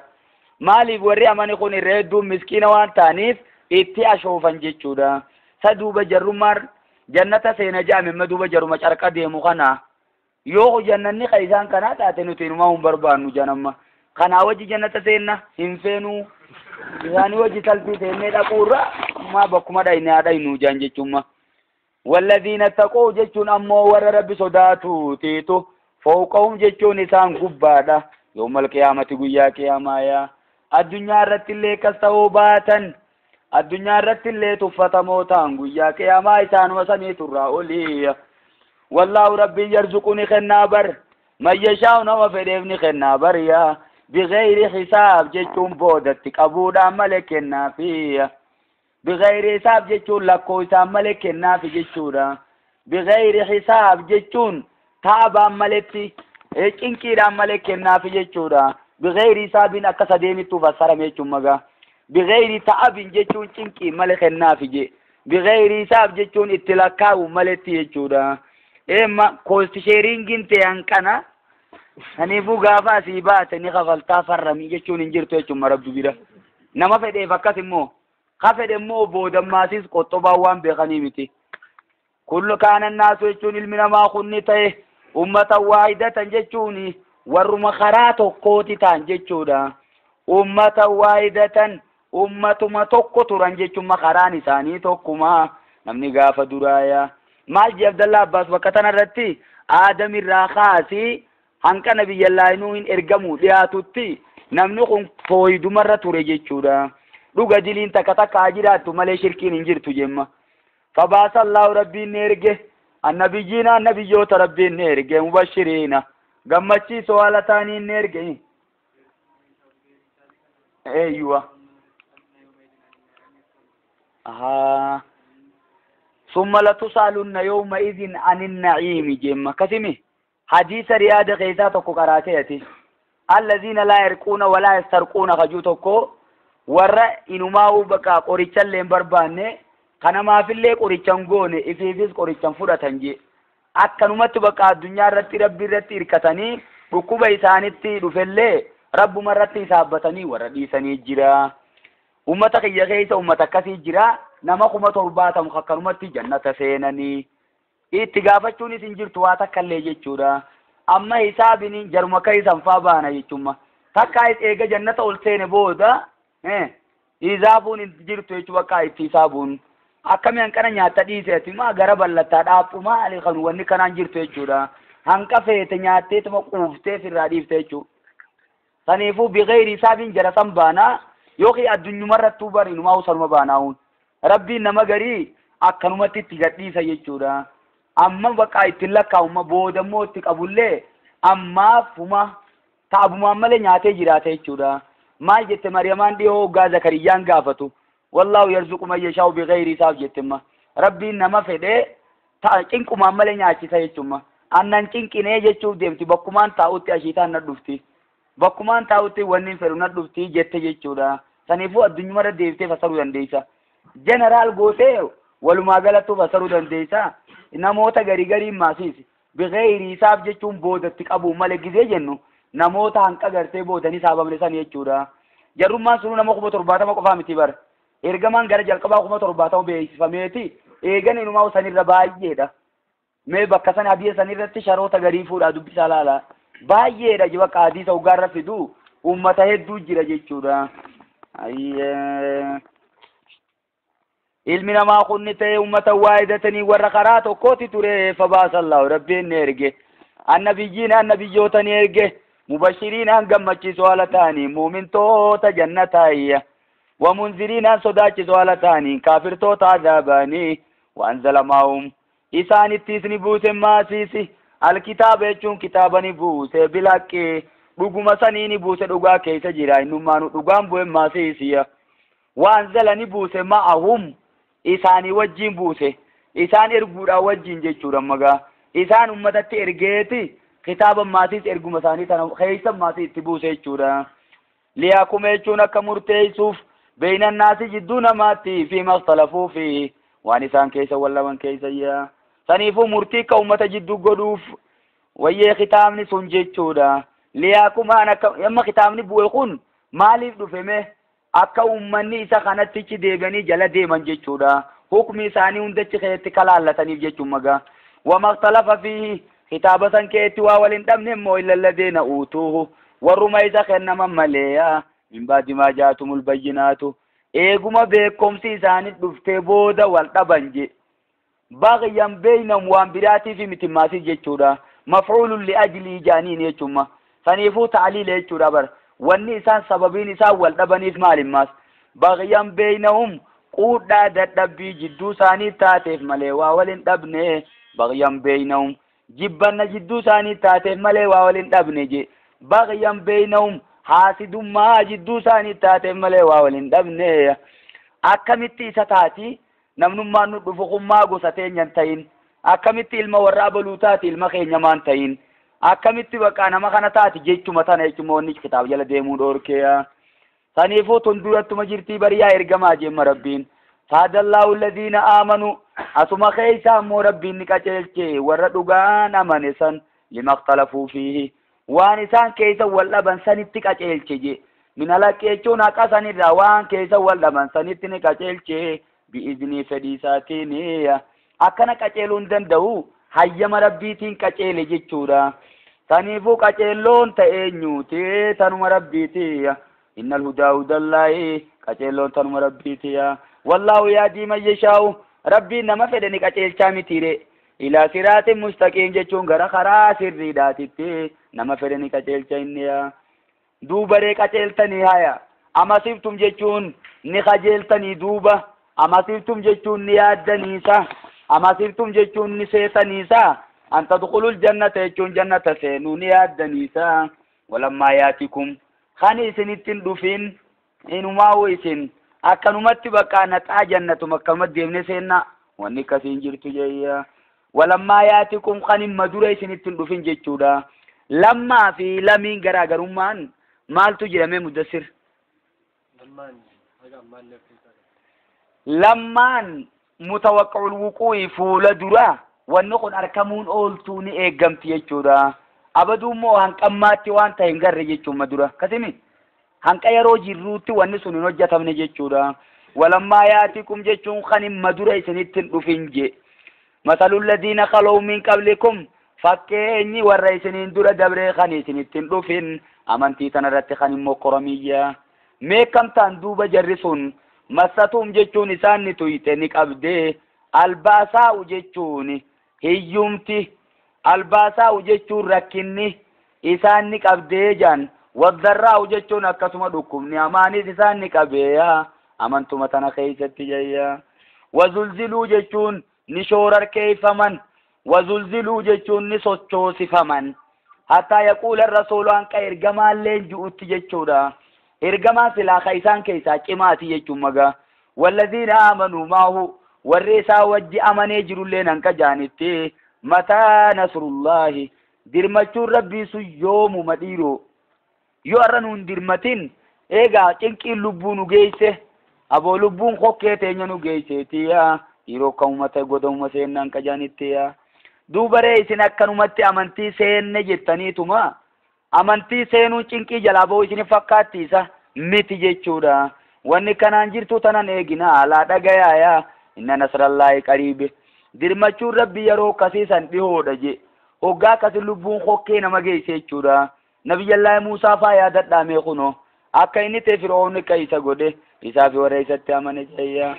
Maaliif warri amane kun irra hedduun miskiina waan ta'aniif itti ashoofan jechuudha. Sa duuba jarrummaan jannata seena jedhame amma duuba jaruma carqa deemu kana. Yoo jannanni ka isaan kanaa taate nuti inumaa hin barbaannu janamma. Kanaa wajji jannata seenna hin feenuu. Isaanii wajji salphii seennee dhaquurra maa bakkuma dhayne haa dhaynu jaan jechuudha. Walladhiina taquu jechuun ammoo warra rabbi sodaatu tiitu fawqahum jechuun isaan gubbaadha. Yawmal qiyaamati guyyaa qiyaamaa yaa. Addunyaa irratti illee akkas ta'uu baatan addunyaa irratti illee tuffatamoo ta'an guyyaa qiyaamaa isaanuma saniitu irraa olii. Wallaahu rabbiin yarzuqu ni kennaa bar. Man yashaa'u nama fedheef ni kennaa bar yaa. Bighayri hisaab jechuun boodatti qabuudhaan malee kennaafi. Bighayri hisaab jechuun lakkoo isaan malee kennaafi jechuudha. Bighayri hisaab jechuun taabaan maletti cinqiidhaan malee kennaafi jechuudha. Bighayri hisaabiin akka sadeenitti fassarame jechuun magaa. Bighayri ta'abin jechuun cinqii malee kennaafi je. Bighayri hisaab jechuun itti lakkaa'u maletti jechuudha. Eemma koosti sheeringiin ta'e hanqana. Saniifuu gaafa asii baate ni kafaltaa farramii jechuun hin jirtu jechuun rabbi bira. Nama fedheef akkas immoo. Ka fedhe immoo boodammaasiis qoxxobaan waan beekanii miti. Kullu kaana naasu jechuun ilmi namaa kun ni ta'e ummata waahidatan jechuun warruma karaa tokkooti ta'an jechuudha. Ummata waahidatan ummatuma tokko turan jechuun karaan isaanii tokkuma namni gaafa duraaya. Maal jee Abdallaa Abbaas bakka tanarratti Aadamirraa kaasii hanqa biyyallaa inuu hin ergamu dhiyaatutti namni kun tooyidumarra ture jechuudha. Dhuga diliin takka takka haa jiraattu malee shirkiin hin jirtu jemma. Fabaasa Allahu rabbiin ni erge. Annabiyyiina annabiyyoota rabbiin ni erge. Mubashiriina gammachiisoo haala ta'aniin ni erge. Eeyyuwa. Ahaa. Summa latusaalunna yawma idhin anin na'iimi jemma. Akkasimi hadiisa riyaada keessaa tokko qaraatee ati. Allaziina laa yarquuna walaa yastarquuna kajuu tokko warra inumaa'uu bakka qorichallee hin barbaanne kanamaafillee qorichan goone ifiifis qorichan fudhatan jee. Akkanumatti bakka addunyaa irratti rabbi irratti hirkatanii dhukkuba isaanitti dhufellee rabbuma irratti hisaabbatanii warra dhiisanii jira. Uummata kiyya keessa uummata akkasii jira. Nama 70,000 akkanumatti jannata seenanii. Itti gaafachuunis hin jirtu waa takka illee jechuudha. Amma hisaabini jaruma keessan faa baana jechuudha. Takka eega jannata ol seene booda hisaabuun hin jirtu jechuudha bakka itti hisaabuun. Akkami hanqana nyaata dhiiseeti maa gara bal'ataa dhaaphu maali kan wanni kanaan jirtu jechuudha. Hanqa feete nyaatteetuma quuftee firraa dhiifte jechuudha. Saniifuu bighayri hisaabiin jara san baanaa yookiin addunyumarrattuu bariinumaa sanuma baanaa'uun. Rabbiin nama garii akkanumatti itti gadhiisa jechuudha. Amma bakka ittiin lakkaa'uma boodammoo itti qabullee ammaafuma taabumaan malee nyaatee jiraate jechuudha. Maal jette Mariyamaan dhiyoo hoggaa Zakariyyaan gaafatu. Wallaahu yarzuqu man yashaa'u bighayri hisaab jettemma. Rabbiin nama fedhee cinqumaan malee nyaachisa jechuudha. Annan cinqinee jechuuf deemti bakkumaan taa'utti ashiitaan na dhufti. Bakkumaan taa'utti wanni hin fedhu na dhufti jette jechuudha. Saniifuu addunyumarra deebitee fassaruu dandeessa. Jeneraal gootee walumaa galattuu fassaruu dandeessa. Namoota garii gariin maasiis bighayri hisaab jechuun boodatti qabu malee gizee jennu namoota hanqa gartee boodanii saabamne san jechuudha. Jarrummaan sunuu nama 70,000 qofaa miti bara. Ergamaan gara jalqabaa 70,000 beeksifameeti. Eegan inumaa sanirra baay'eedha. Mee bakka sana hadiisa sanirratti sharoota garii fuudhaa dubbisaa laala. Baay'eedha bakka hadiisa hoggaarra fidu Ummata hedduu jira jechuudha. Ilmi namaa kun ni ta'e ummata waahidatanii warra karaa tokkooti ture fabaasallaahu rabbiin ni erge. Annabiyyiin annabiyyoota ni erge. Mubashiriinaan gammachiisoo haala ta'anii muumintoota jannataayya. Wamunziriinaan sodaachisoo haala ta'anii kaafirtoota azaabanii. Waanzala maa'um isaanittis ni buuse maasiisi. Alkitaaba jechuun kitaaba ni buuse bilaqqee dhuguma sanii ni buuse dhugaa keessa jira innummaanu dhugaan bu'e maasiisiya. Waanzala ni buuse ma'ahum isaanii wajjin buuse isaan erguudhaan wajjin jechuudha magaa isaan ummatatti ergeeti kitaaba maasiis erguma isaanii tana keessa maasii itti buuse jechuudha. Liyaakuma jechuun akka murteessuuf beeynannaasi jidduu namaatti fi maktalafuu fi waan isaan keessa wallaban keessa yaa. Saniifuu murtii akka ummata jidduu godhuuf wayyee kitaabni sun jechuudha. Liyaakumaan akka amma kitaabni bu'e kun maaliif dhufeme akka ummanni isa kanattichi deebi'anii jala deeman jechuudha. Hukmi isaanii hundachi keessatti kalaallataniif jechuun magaa. Wamaktalafa fiihi kitaaba san keessatti waa waliin dhabne immoo illa alladeena uutuuhu warruma isa kennaman malee min baadi maa jaatumul bayyinaatu eeguma beekumsi isaanii dhuftee booda wal dhaban je. Baghyan beeynahum waan biraatiif miti maasii jechuudha. Mafcuulun liajlii jaaniin jechuudha. Saniifuu ta'aliila jechuudha bara. Wanni isaan sababiin isaan wal dhabaniif maalimmaas? Baghyan beeynahum quudhaa dadhabbii jidduu isaanii taateef malee waa waliin dhabne. Baghyan beeynahum jibbanna jidduu isaanii taateef malee waa waliin dhabne je. Baghyan beeynahum haasidummaa jidduu isaanii taateef malee waa waliin dhabne. Akkamitti isa taati? Namnummaan nu dhufu kummaa gosa teenya hin ta'in. Akkamitti ilma warra abaluu taati ilma keenya maan ta'in. Akkamitti bakka nama kana taati jechuma tana jechuuma wanni kitaaba jala deemuu dhoorkeeya. Saniifuu tun durattuma jirtii bariyaa ergamaa jeemma rabbiin. Faadallaahu alladhiina aamanu asuma keessa ammoo rabbiin ni qajeelche warra dhugaan amane san limaktalafuu fiihi waan isaan keessa wal dhaban sanitti qajeelche je. Min halaqqi jechuun haqa sanirraa waan keessa wal dhaban sanitti ni qajeelche. Bi'iznii fedhii isaatiin akkana qajeeluu hin danda'u hayyama rabbiitiin qajeele jechuudha. Saniifuu qajeelloon ta'e eenyuuti tanuma rabbiiti. Innal hudaa hudallaahi qajeelloon tanuma rabbiiti. Wallaahu yaadii man yashaa'u rabbiin nama fedhe ni qajeelchaa mitiire. Ilaa siraatin mustaqiim jechuun gara karaa sirriidhaatitti nama fedhe ni qajeelcha inni. Duubaree qajeeltanii haya. Amasiftum jechuun ni qajeeltanii duuba. Amasiftum jechuun ni yaaddaniisa. Amasiftum jechuun ni seetaniisa. An tadkhulul jannata jechuun jannata seenuu ni yaaddaniisa. Walammaa yaatikum kan isinitti hin dhufin inumaa isin akkanumatti bakka naxaa jannatuma akkanumatti deemnee seennaa wanni akkasiin jirtu jeeyya. Walammaa yaatikum kan himma dura isinitti hin dhufin jechuudha. Lammaa fi lamiin garaagarummaan maaltu jedhamee mudassir? Lammaan mutawaqqa'ul wuquu'i fuula dura wanni kun argamuun ooltuu ni eeggamti jechuudha. Abaduu immoo hanqammaatti waan ta'e hin garre jechuudha dura. Kasimi hanqa yeroo jirruutti wanni sun hin hojjetamne jechuudha. Walammaa yaatikum jechuun kan himma dura isinitti hin dhufin je. Masalul ladiina khalaw min qablikum fakkeenyi warra isiniin dura dabree kan isinitti hin dhufin amantii tanarratti kan immoo qoramiyya. Meeqamtaan duuba jarri sun massatuum jechuun isaan ni tuyte ni qabdee albaasaa'u jechuun hiyyumti albaasaa'u jechuun rakkinni isaan ni qabdee jaan waddarraa'u jechuun akkasuma dhukkubni amaanis isaan ni qabeeya amantuma tana keessatti jayya. Wazulziluu jechuun ni shoorarkeeffaman wazulziluu jechuun ni sochoosifaman hattaa yaquula rasuulu hanqa ergamaallee ju'utti jechuudha. Ergamaan silaa ka isaan keessaa cimaati jechuun magaa. Wallaziina aamanuu maahu warri isaa wajji amanee jirulleen hanqa jaanitti mataa nasrullaahi dirmachuun rabbii sun yoomuma dhiiroo yoo har'a nuun dirmatin eegaa cinqiin lubbuu nu geesse aboo lubbuun kokkee teenya nu geesseeti dhiiroo akka uummata godhamuma seenne hanqa jaanitti. Duubaree isin akkanumatti amantii seenne jettaniituma amantii seenuun cinqii jalaa ba'uu isin fakkaattiisa miti jechuudha. Wanni kanaan jirtu tanan eegina alaa dhagayaaya inna nasrallaahi qariibe dirmachuun rabbi yeroo akkasiisan dhihoodha je. Hoggaa akkasi lubbuun kokkee nama geesse jechuudha. Nabiyyallaahi Muusaa faa yaadadhaa mee kunoo akka inni ta'e Fir'aawni akka isa godhe isaa fi warra isatti amane jeeyya.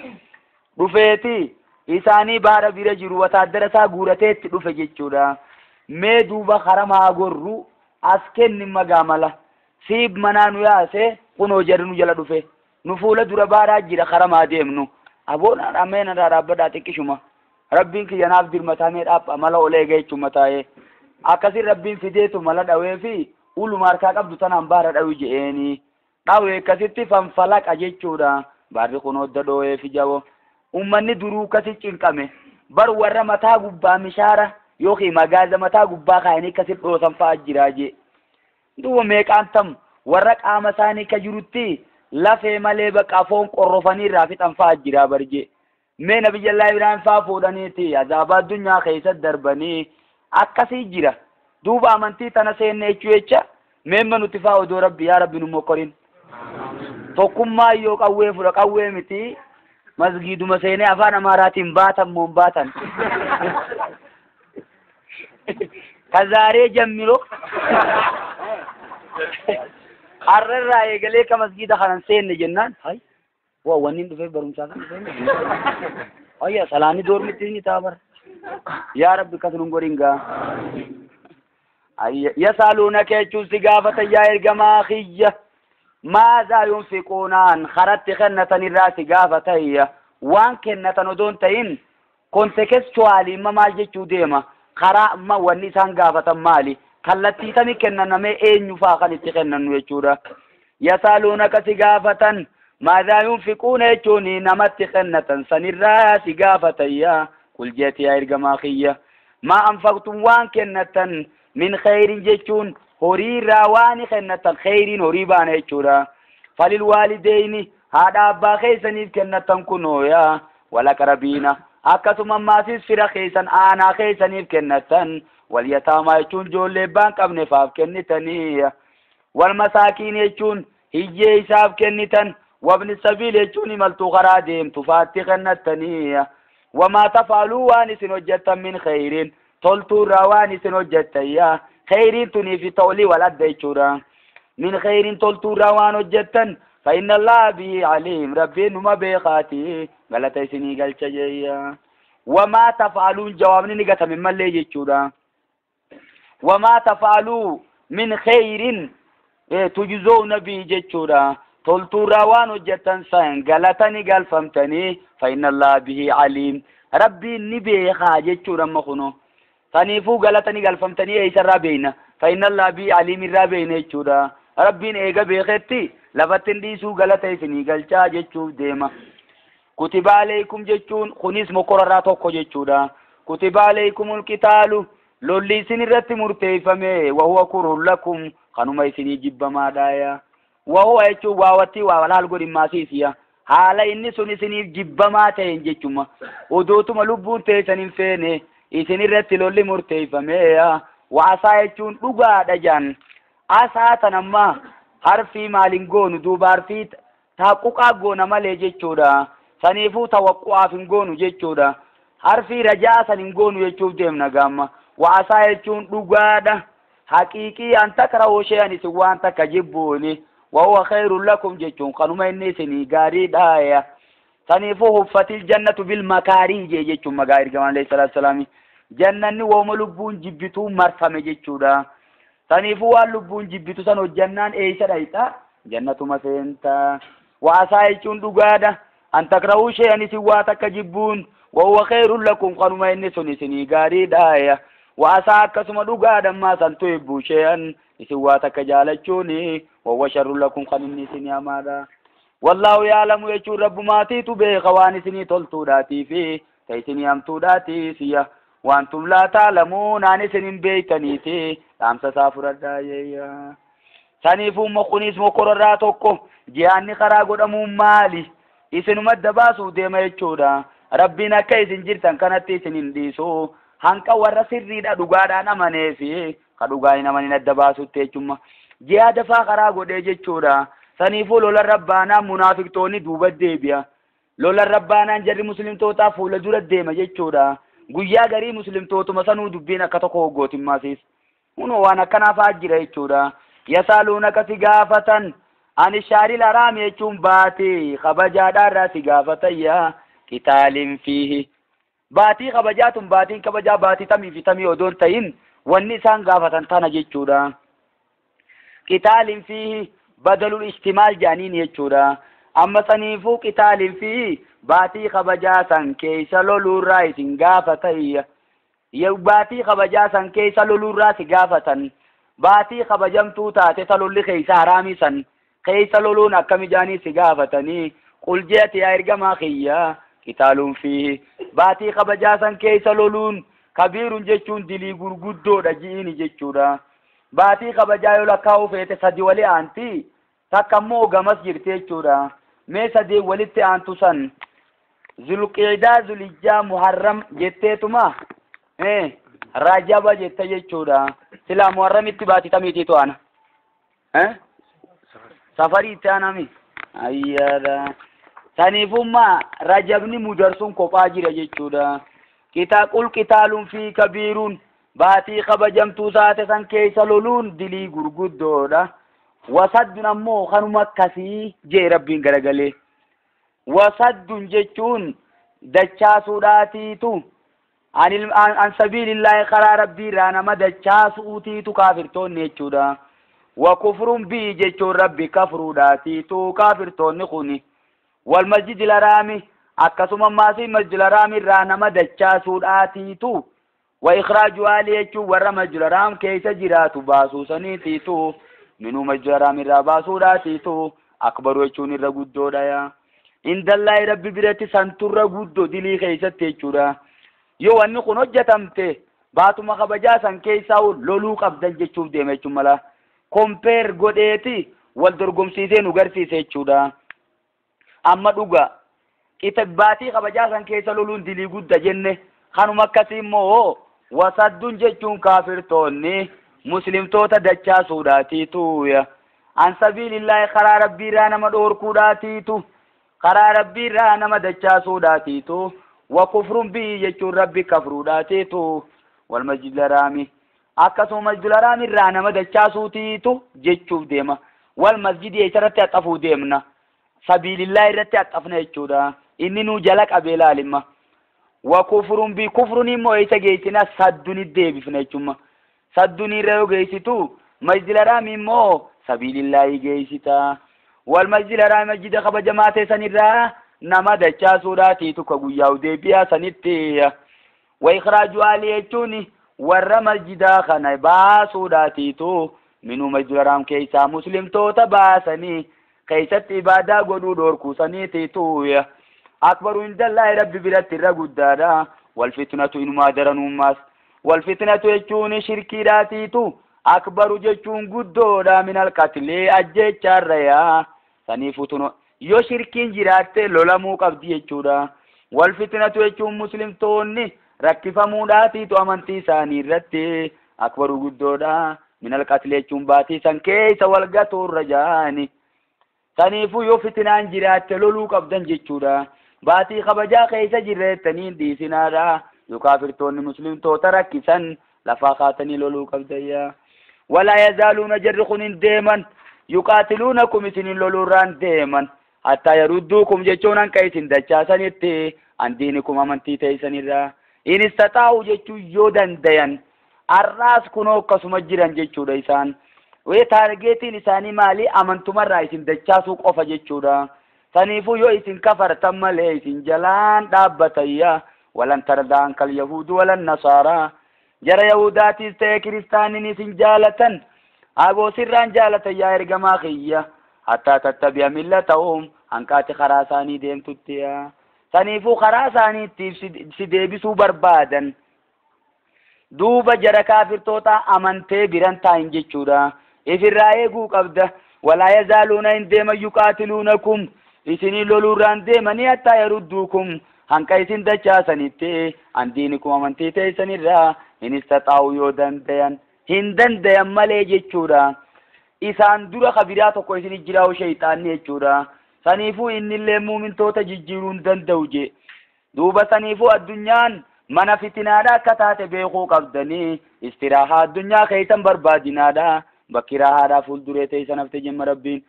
Dhufeeti isaanii baara bira jiru wataaddara isaa guurateetti dhufe jechuudha. Mee duuba haramaa gorru as kenni magaamala. Siib manaa nu yaase kunoo jarri nu jala dhufe. Nu fuula dura baaraa jira haramaa deemnu. Aboon ameen irraa dhaabbadhaa xiqqishuma. Rabbiin kiyya naaf dirmataa mee dhaabba mala ol eega jechuun taa'ee. Akkasiin rabbiin fideetu mala dhawee fi uluma harkaa qabdu tanaan baara dhawu je'eeni. Dhawee akkasitti fanfalaqa jechuudha. Baarri kun hodda dhoo'ee fi jaboo. Uummanni duruu akkasi cinqame. Bar warra mataa gubbaa mishaara yookiin magaaza mataa gubbaa kaayanii akkasi dhoosan fa'aa jiraa jee. Duuba meeqaan tam warra qaama isaanii ka jirutti lafee malee bakka foon qorrofanii irraa fixan fa'aa jiraa barjee. Mee Nabiyyallaa Ibraahim fa'aa fuudhaniiti azaaba addunyaa keessa darbanii akkasii jira. Duuba amantii tana seenne jechuu jecha meemma nuti fa'aa odoo rabbi yaa rabbi nu mokkorin. Tokkummaa yoo qawwee fudha qawwee miti masgiiduma seenee afaan Amaaraatiin baatan moo hin baatan. Kazaaree jammiro har'arraa eegalee ka masgiida kanan seenne jennaan hay waa wanni hin dhufeef barumsaa kan dhufee ayya salaanni doormitti ni ta'a bara yaa rabbi akkas nun godhin gaa. Yasaaluunaka jechuun si gaafatan yaa ergamaa kiyya maazaa yunfiquunaan karatti kennatan irraa si gaafatayya waan kennatan odoo hin ta'in kontekstuwaalii imma maal jechuu deema karaa amma wanni isaan gaafatan maali kallattii tami kennanamee eenyu faa kan itti kennannu jechuudha. Yasaaluunaka si gaafatan maazaa yunfiquuna jechuun namatti kennatan sanirraa si gaafatayya qul jeeti yaa ergamaa kiyya maa anfaqtum waan kennatan min khayrin jechuun horii irraa waan kennatan khayriin horii baana jechuudha. Falil waalideyni haadha abbaa keessaniif kennatan kunoo yaa walaqrabiina akkasuma ammaafis fira keessan aanaa keessaniif kennatan wal yataamaa jechuun ijoollee abbaan qabne faaf kennitanii wal masaakiin jechuun hiyyee isaaf kennitan wabni sabiil jechuun imaltuu karaa deemtu faatti kennattanii wamaa tafaaluu waan isin hojjettan min khayriin toltuu irraa waan isin hojjettan yaa khayriin tunii fi ta'olii wal adda jechuudha. Min khayriin toltuu irraa waan hojjettan fa inna allaha bihi aliim rabbiin numa beekaati galata isinii galcha jeeyya. Wamaa tafaaluun jawaabni ni gatame mallee jechuudha. Wamaa tafaaluu min khayriin tujzoona bihi jechuudha. Toltuu irraa waan hojjettan san galata ni galfamtanii fa inna allaha bihi aliim rabbiin ni beekaa jechuudha amma kunoo. Saniifuu galata ni galfamtanii eessarraa beeyna fa inna allaha bihi aliim irraa beeyna jechuudha. Rabbiin eega beeketti lafatti hin dhiisuu galata isinii galchaa jechuuf deema. Kutiba alaykum jechuun kunis mokorarraa tokko jechuudha. Kutiba alaykumul qitaalu lolli isin irratti murteeffame wahuwa kurhun lakum kanuma isinii jibbamaadhaaya. Wahuwa jechuun waawatti waa walaal godhin maasiisiya. Haala inni sun isiniif jibbamaa ta'een jechuma. Odootuma lubbuun teessan hin feene isin irratti lolli murteeffameeya. Waasaa jechuun dhugaadha jaan. Asaa tanamma harfii maaliin goonu duuba harfii taaquqaa goona malee jechuudha. Saniifuu tawaqqu'aaf hin goonu jechuudha. Harfii rajaa san hin goonu jechuuf deemna gaamma. Waasaa jechuun dhugaadha. Haqiiqii an takrahuu shay'an isin waan takka jibbuuni. Wahuwa khayrun lakum jechuun kanuma inni isinii gaariidha. Saniifuu huffatil jannatu bil makaarii jee jechuun magaa ergamaan alayhi salaatu salaami. Jannanni wooma lubbuun jibbituu marfame jechuudha. Saniifuu waan lubbuun jibbitu san hojjannaan eessa dhayxa? Jannatuma seenta. Waasaa jechuun dhugaadha. An takrahuu shay'an isin waa takka jibbuun wahuwa khayrun lakum kanuma inni sun isinii gaariidha. Waasaa akkasuma dhugaadha ammaa san tuhibbuu shay'an isin waa takka jaalachuuni wahuwa sharrun lakum kan inni isinii hamaadha. Wallaahu yaalamu jechuun rabbumaatiitu beeka waan isinii toltuudhaatii fi ta isinii hamtuudhaatiisiya. Wantum laa taalamuun aan isin hin beektaniiti dhaamsa isaa fudhadhaa yeeyya. Saniifuu kunis mokorarraa tokko jihaanni karaa godhamuun maali? Isinuma adda baasuuf deema jechuudha. Rabbiin akka isin jirtan kanatti isin hin dhiisu. Hanqa warra sirriidha dhugaadhaan amanee fi ka dhugaa hin amanin adda baasutti jechuudha. Jihaada faa karaa godhee jechuudha. Saniifuu lola rabbaanaan munaafiqtoonni duuba deebi'a. Lola rabbaanaan jarri muslimtootaa fuula dura deema jechuudha. Guyyaa garii muslimtootuma sanuu dubbiin akka tokko hoggootimmaasiis. Kunoo waan akkanaa fa'aa jira jechuudha. Yasaaluunaka si gaafatan ani shaaril haraam jechuun baatii kabajaadhaarraa si gaafatan yaa qitaalin fiihi. Baatii kabajaa tun baatiin kabajaa baatii tamii fi tamii odoon ta'in wanni isaan gaafatan tana jechuudha. Qitaalin fiihi badalul ihtimaal jedhaniin jechuudha. Amma saniifuu qitaalin fiihi baatii kabajaa san keessa loluurraa isin gaafatan. Baatii kabajaa san keessa loluurraa si gaafatan. Baatii kabajamtuu taate ta lolli keessa haraamii san keessa loluun akkami jaanii si gaafatanii qul je'ati yaa ergamaa kiyya qitaaluun fiihi baatii kabajaa san keessa loluun kabiirun jechuun dilii gurguddoodha ji'iini jechuudha. Baatii kabajaa yoo lakkaa'uu feete sadi wali aanti takka immoo gamas jirti jechuudha. Mee sadii walitti aantu san Zulqiidaa Zulijjaa Muharram jetteetuma Rajaba jette jechuudha. Silaa Muharramitti baati tamiitiitu aana. Safarii itti aanami. Ayyaadha. Saniifummaa Rajabni mudarsuun kophaa jira jechuudha. Qul qitaaluun fi kabiiruun baatii kabajamtuu taate san keessa loluun dilii gurguddoodha. Wasaddun ammoo kanuma akkasii jee Rabbiin garagalee. Wasaddun jechuun dachaasuudhaatiitu an sabiilillaahi karaa Rabbii irraa nama dachaasuutiitu kaafirtoonni jechuudha. Wa kufruun bii jechuun Rabbi kafruudhaatiitu kaafirtoonni kuni. Wal masjidil haraami akkasuma maasii masjidil haraami irraa nama dachaasuudhaatiitu. Wa ikhraaju ahli jechuun warra masjidil haraam keessa jiraatu baasuu saniitiitu. Minuu masjidil haraam irraa baasuudhaatiitu akbaru jechuun irra guddoodha yaa. Indallaahi Rabbi biratti santurra guddoo dilii keessatti jechuudha. Yoo wanni kun hojjetamte baatuma kabajaa san keessaa loluu qabdan jechuuf deema jechuun mala. Kompeer godheeti wal dorgomsiisee nu garsiise jechuudha. Amma dhuga baatii kabajaa san keessa loluun dilii gudda jenne kanuma akkasii immoo wasadduun jechuun kaafirtoonni muslimtoota dachaasuudhaatiitu. An sabiilillaahi karaa Rabbii irraa nama dhoorkuudhaatiitu. Karaa Rabbii irraa nama dachaasuudhaatiitu. Wa kufruun bii jechuun Rabbi kafruudhaatiitu. Wal masjidil haraami akkasuma masjidil haraami irraa nama dachaasuutiitu jechuuf deema. Wal masjidii eessarratti haxafuu deemna. Sabiilillaahi irratti haxafna jechuudha. Inni nuu jala qabee laalimma. Wa kufruun bii kufruun immoo eessa geessina sadduni deebifna jechuudha. Sadduni irra yoo geessitu masjidil haraami immoo sabiilillaahi geessita. Wal masjidil haraami masjida kabajamaa ta'e sanirraa nama dachaasuudhaatiitu ka guyyaa deebi'aa sanitti. Wa ikhraaju ahli jechuun warra masjidaa kana baasuudhaatiitu minuu masjidil haraam keessaa muslimtoota baasanii keessatti ibaadaa godhuu dhorkuu saniitiitu. Akbaru indallaahi Rabbi biratti irra guddaadha. Wal fitnatu inumaa daranummaas. Wal fitnatu jechuun shirkiidhaatiitu. Akbaru jechuun guddoodha minal qatlee ajjeechaarra yaa. Saniifuu tun yoo shirkiin jiraatte lolamuu qabdi jechuudha. Wal fitnatu jechuun muslimtoonni rakkifamuudhaatiitu amantii isaanii irratti akbaru guddoodha. Minal qatlee jechuun baatii san keessa wal gatuurra jaani. Saniifuu yoo fitinaan jiraatte loluu qabdan jechuudha. Baatii kabajaa keessa jirreettanii dhiisinaadha. Yoo kaafirtoonni muslimtoota rakkisan lafaa kaatanii loluu qabdan yaa. Walaa yazaaluuna jarri kun hin deeman. Yuqaatiluunakum isinin loluurraan deeman. Hattaa yarudduukum jechuun hanqa isin dachaasanitti an diinikum amantii teessanirraa. In istaxaa'u jechuun yoo dandayan har'aas kunoo akkasuma jiran jechuudha isaan. Wee taargeetiin isaanii maali? Amantumarraa isin dachaasuu qofa jechuudha. Saniifuu yoo isin kafartan malee isin jalaan dhaabbatayya. Walan tardaan kal yahudu walan nasaaraa. Jara yahudaatiis ta'e kiristaaniin isin jaalatan. Aboo sirraan jaalatan yaa ergamaa kiyya. Hattaa tattabi'a millatahum hanqaati karaa isaanii deemtutti yaa. Saniifuu karaa isaaniitti si deebisuu barbaadan. Duuba jara kaafirtoota amantee biran taa'in jechuudha. Ifirraa eeguu qabda. Walaa yazaaluuna hin deeman yuqaatiluunakum. Isinii loluurraan deemanii hattaa yarudduukum. Hanqa isin dachaasanitti an diinikum amantii teessanirraa hin istaxaa'u yoo dandayan. Hin dandayan malee jechuudha. Isaan dura kabiraa tokko isin jiraa'u shayxaanni jechuudha. Saniifuu innillee muumintoota jijjiiruu hin danda'u je. Duuba saniifuu addunyaan mana fitinaadha akka taate beekuu qabdanii istiraahaa addunyaa keessan barbaadinaadha. Bakki raahaadhaa fuulduree teessan hafte jemma rabbiin.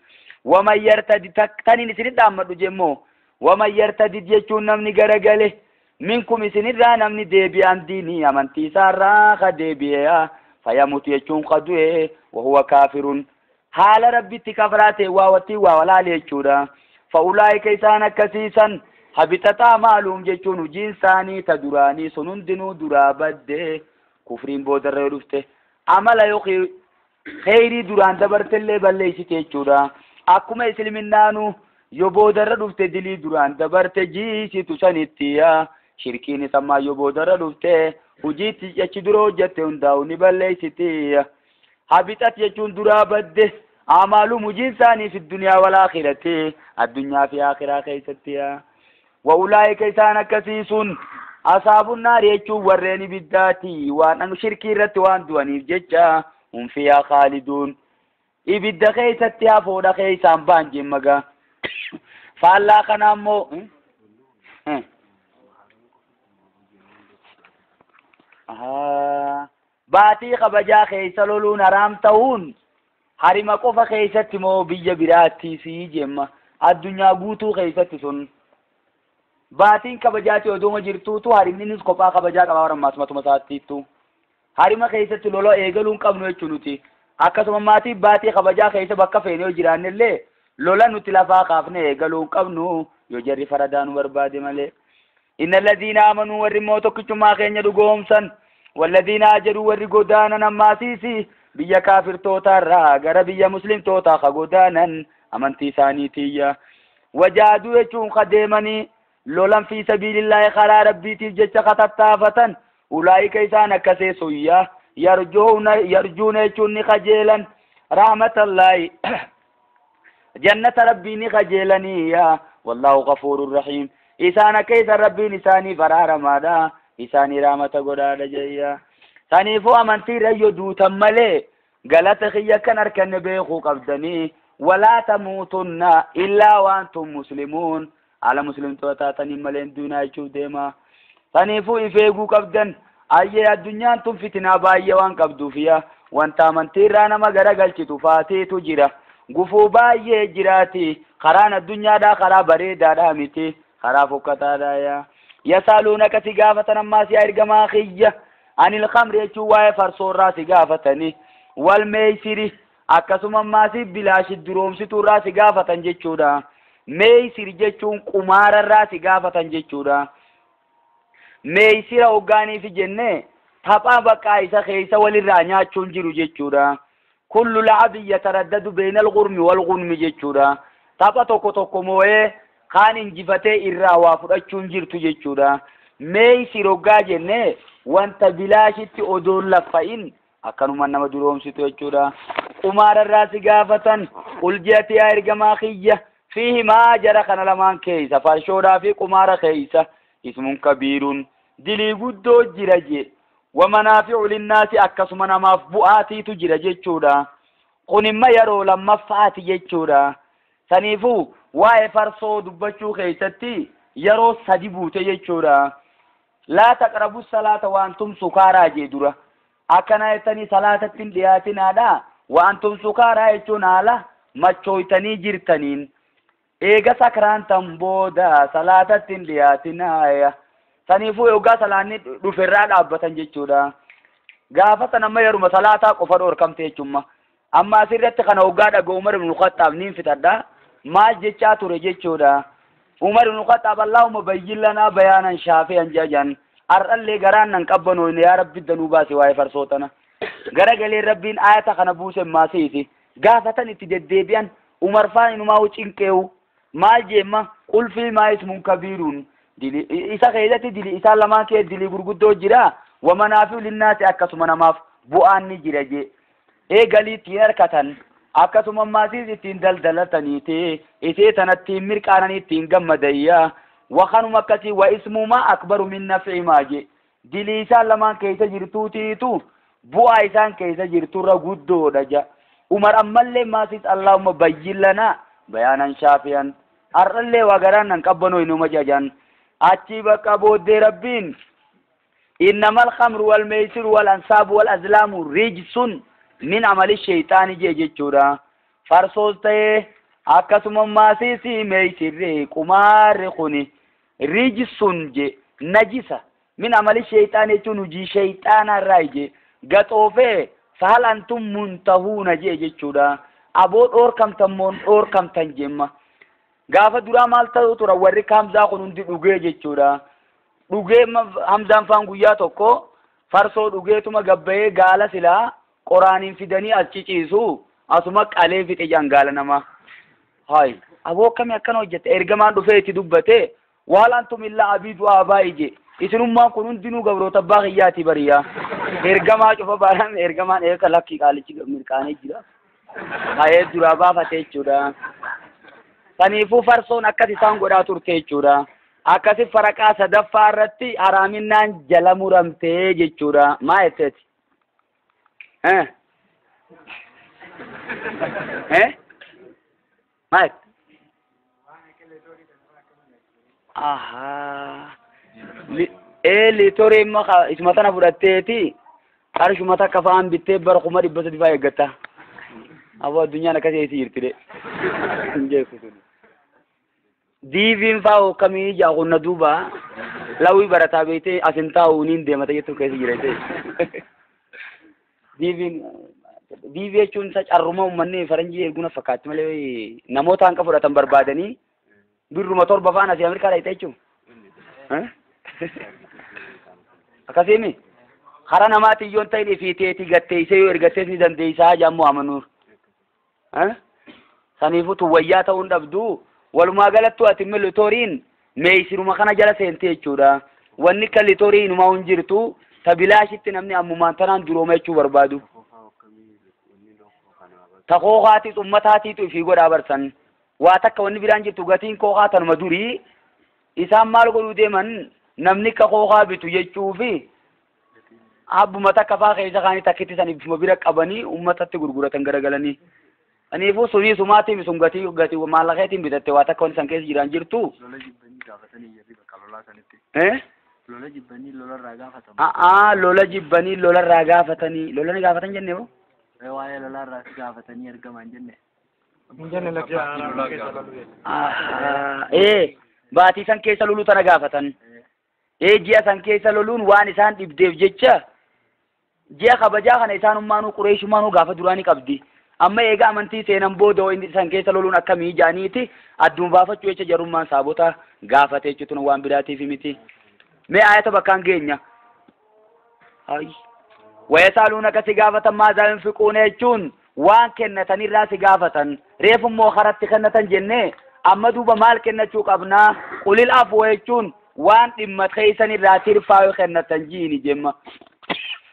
Waman yartadi taniin isinit dhaammadhu jemmoo. Waman yartadi jechuun namni garagale. Minkum isinirraa namni deebi'an diinii amantii isaarraa ka deebi'e. Fayamutu jechuun ka du'e. Wahuwa kaafirun. Haala rabbitti kafaraa ta'e waa wattii waa walaale jechuudha. Fa'ulaa'ika isaan akkasiisan habitataa maaluum jechuun hojiin isaanii ta duraanii sun hundinuu duraa badde kufriin boodarra yoo dhufte amala yookiin kheyrii duraan dabartellee balleessite jechuudha. Akkuma isliminnaan yoo boodarra dhufte dilii duraan dabarte jiisitu sanitti shirkiin isammaa yoo boodarra dhufte hojiitti achi dura hojjette hundaa'u ni balleessiti. Habitat jechuun duraa badde amaalum hojiin isaanii fi duniyaa wal aakhirati addunyaa fi aakhiraa keessatti. Wa ulaa'ika isaan akkasii sun asaabuun naari jechuun warreen ibiddaati waan shirkii irratti waan du'aniif jecha hum fiihaa khaaliduun ibidda keessatti hafoodha keessaan ba'an jemmagaa. Faallaa kana ammoo baatii kabajaa keessa loluun haraam ta'uun harima qofa keessatti moo biyya biraatti sii jemma addunyaa guutuu keessatti sun baatiin kabajaati odooma jirtuutu harimninis kophaa kabajaa qaba warra matuma isaattiittu harima keessatti lola eegaluun qabnu jechuu nuti akkasuma maatii baatii kabajaa keessa bakka feene yoo jiraannellee lola nuti lafaa kaafne eegaluun qabnu yoo jarri faradaa nu barbaade malee. Inna alladhiina amanuu warri immoo tokkichummaa keenya dhugoomsan walladhiina hajaruu warri godaanan ammaasiisi biyya kaafirtootaarraa gara biyya muslimtootaa ka godaanan amantii isaaniitiyya. Wajaaduu jechuun ka deemanii lolan fi sabiilillaahi karaa rabbiitiif jecha ka tattaafatan ulaa'ika isaan akkasee soyyaa yarjuuna jechuun ni kajeelan rahmatallaahi jannata rabbii ni kajeelaniya wallaahu ghafuurun rahiim. Isaan akka isaan rabbiin isaanii baraaramaadha isaanii rahmata godhaadha jeeyya. Saniifuu amantii irra yoo duutan malee galata kiyya kan arkanne beekuu qabdanii walaa tamuutunna illaa waantum muslimuun ala muslimtoota taatanii malee hin duunaa jechuuf deema. Saniifuu if eeguu qabdan ayyee addunyaan tun fitinaa baay'ee waan qabduufiya wanta amantii irraa nama garagalchitu faateetu jira. Gufuu baay'ee jiraati karaan addunyaadhaa karaa bareedaadhaa miti karaa fokkataadhaa yaa. Yasaaluunaka si gaafatan ammaa si ergamaa kiyya anil khamri jechuun waa'ee farsoorraa si gaafatanii wal meeysiri akkasuma ammaa si bilaashi duroomsituurraa si gaafatan jechuudha. Meeysiri jechuun qumaararraa si gaafatan jechuudha. Meeysira hoggaaniifi jennee taphaa bakka isa keessa walirraa nyaachuun jiru jechuudha. Kullu lacabin yataraddadu beena alghurmi walghunmi jechuudha. Tapha tokko tokko moo'ee kaan injifatee irraa waa fudhachuun jirtu jechuudha. Meeysir hoggaa jennee wanta bilaashitti odoon laffa'in akkanuma nama duroomsitu jechuudha. Qumaararraa si gaafatan qul ji'ati yaa ergamaa kiyya fiihi maa jara kana lamaan keessa farshoodhaa fi qumaara keessa ismun kabiiruun dilii guddoo jira jee. Wamanaafi'u linnaasi akkasuma namaaf bu'aatiitu jira jechuudha. Kun imma yeroo lammaffaati jechuudha. Saniifuu waa'ee farsoo dubbachuu keessatti yeroo sadi buute jechuudha. Laa taqrabu salaata waantum sukaaraa jee dura. Akkana jettanii salaatatti hin dhiyaatinaadha. Waantum sukaaraa jechuun haala machooytanii jirtaniin. Eega sakraantan booda salaatatti hin dhiyaatinaa. Saniifuu yoggaa salaanni dhuferraa dhaabbatan jechuudha. Gaafa sana amma yeruma salaataa qofa dhoorkamte jechuudha. Amma asirratti kana hoggaa dhaga'u Umar ibn Khattaab niin fixadha. Maal jechaa ture jechuudha. Umar ibn Khattaab Allahumma bayyin lanaa bayaanan shaafi'an jajan. Har'allee garaan nan qabbanooyne yaa Rabbi danuu baase waa'ee farsoo tana. Garagalee Rabbiin ayata kana buuse maasiisi. Gaafatan itti deddeebi'an Umar faan inumaa cinqeewu. Maal jeemma qulfii maa ismuun kabiiruun. Dili isa keessatti dili isaan lamaan kee dilii gurguddoo jira. Wamanaafi'u linnaasi akkasuma namaaf bu'aan ni jira jee. Eegalii ittiin harkatan akkasuma maasiis ittiin daldalataniiti isee tanatti mirqaananii ittiin gammadayya. Wakanuma akkasii wa ismumaa akbaru min naf'imaa jee. Dilii isaan lamaan keessa jirtuutiitu bu'aa isaan keessa jirturra guddoodha ja. Umar ammallee maasiis Allahumma bayyin lanaa bayaanan shaafi'an. Har'allee waa garaan nan qabbanoo inuma jajan. Achi bakka booddee Rabbiin innamal khamru wal meeysiru wal ansaabu wal azlaamu rijsun Min amali shayxaani jee jechuudha. Farsoos ta'ee akkasuma maasiisi meeysirri qumaarri kuni rijsun je najisa. Min amali shayxaani jechuun hojii shayxaanaa irraa je gaxoofee fahal antum muntahuuna jee jechuudha. Aboo dhoorkamtan moon dhoorkamtan jemma. Gaafa duraa maal ta'u tura warri Hamzaa kun hundi dhugee jechuudha. Dhugee Hamzaan faan guyyaa tokko farsoo dhugeetuma gabbayee gaala silaa qoraaniin fidanii as ciciisu asuma qalee fixe jaan gaala nama. Hay aboo akkamii akkana hojjette ergamaan dhufee itti dubbate waal antum illaa abiidu aabaa'i je isinummaan kun hundinuu gabroota abbaa kiyyaati bariyaa. Ergamaa cufa baadhaan ergamaan eeka lakkii qaalichi mirqaanee jira. Hayee duraa baafate jechuudha. Saniifuu farsoon akkas isaan godhaa turte jechuudha. Akkasi faraqaa sadaffaa irratti haraaminaan jala muramtee jechuudha. Maa jetteeti? Maa jette? Ahaa. Liitorii immoo isuma tana fudhatteeti qarshuma takka fa'aan bittee bara 300 fa'aa eeggatta. Aboo addunyaan akkasii eessi jirti de. Hin jeeku sun. Diiviin fa'aa hookamii ijaa qonna duuba lawwii barataa beektee asin taa'u niin deemata jettu keessa jira jettee. Diiviin diivii jechuun isa carruma uummanni faranjii erguun fakkaatti malee namoota hanqa fudhatan barbaadanii birruma 7 fa'aan asii Ameerikaa dhayite jechuun. Akkasiimi karaa namaatiin yoon ta'in ifii teetii gatteessee yoo ergattees ni dandeessaa jaammoo amanuur. Saniifuu tuwwayyaa ta'uun dhabdu walumaa galattu ati immoo litoriin meeysiruma kana jala seente jechuudha. Wanni akka litorii inumaa hin jirtu tabilaashitti namni ammumaan tanaan durooma jechuu barbaadu. Ta kookaatiis ummataatiitu ifii godhaa barsan. Waa takka wanni biraan jirtu gatiin kookaa tanuma durii isaan maal godhuu deeman namni akka kookaa bitu jechuufi abbuma takka faa keessa kaanii takkitti san ifuma bira qabanii ummatatti gurguratan garagalanii. Kanaafuu sunii sumaatiin sun gatii gatii maallaqeetiin bitatte waa takka wanni san keessa jiran jirtu. Lola jibbanii gaafatanii jirri bakka lolaa sanitti. Lola jibbanii lolarraa gaafatamu. A'aa lola jibbanii lolarraa gaafatanii lola ni gaafatan jennee moo? Waa'ee lolaarraa si gaafatanii ergaman jenne. Baatii san keessa loluu tana gaafatan. Ji'a san keessa loluun waan isaan dhibdeef jecha ji'a kabajaa kana isaanummaanuu Qureeshummaanuu gaafa duraanii qabdi. Amma eega amantii seenan booda inni san keessa loluun akkamii jaaniiti adduma baafachuu jecha jarummaan saabota gaafate jechuun waan biraatiif miti. Mee ayata bakkaan geenya. Hay. Wayasaaluunaka si gaafatan maazaa yunfiquuna jechuun waan kennatanirraa si gaafatan. Reefummoo karatti kennatan jennee amma duuba maal kennachuu qabnaa? Qulil afwa jechuun waan dhimma keessanirraa tirfaa yoo kennatan jiini jemma.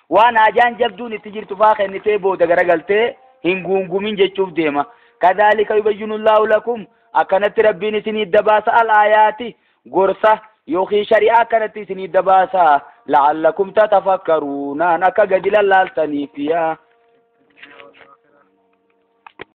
Waan hajaan jabduun itti jirtu faa kennitee booda garagaltee hin guungumin jechuuf deema. Kadhaalika yubayyinullaahu lakum akkanatti rabbiin isinii dabaasa al-aayaati gorsa yookiin shari'aa akkanatti isinii dabaasa la'allakum tatafakkaruunaan akka gadi lallaaltaniif yaa.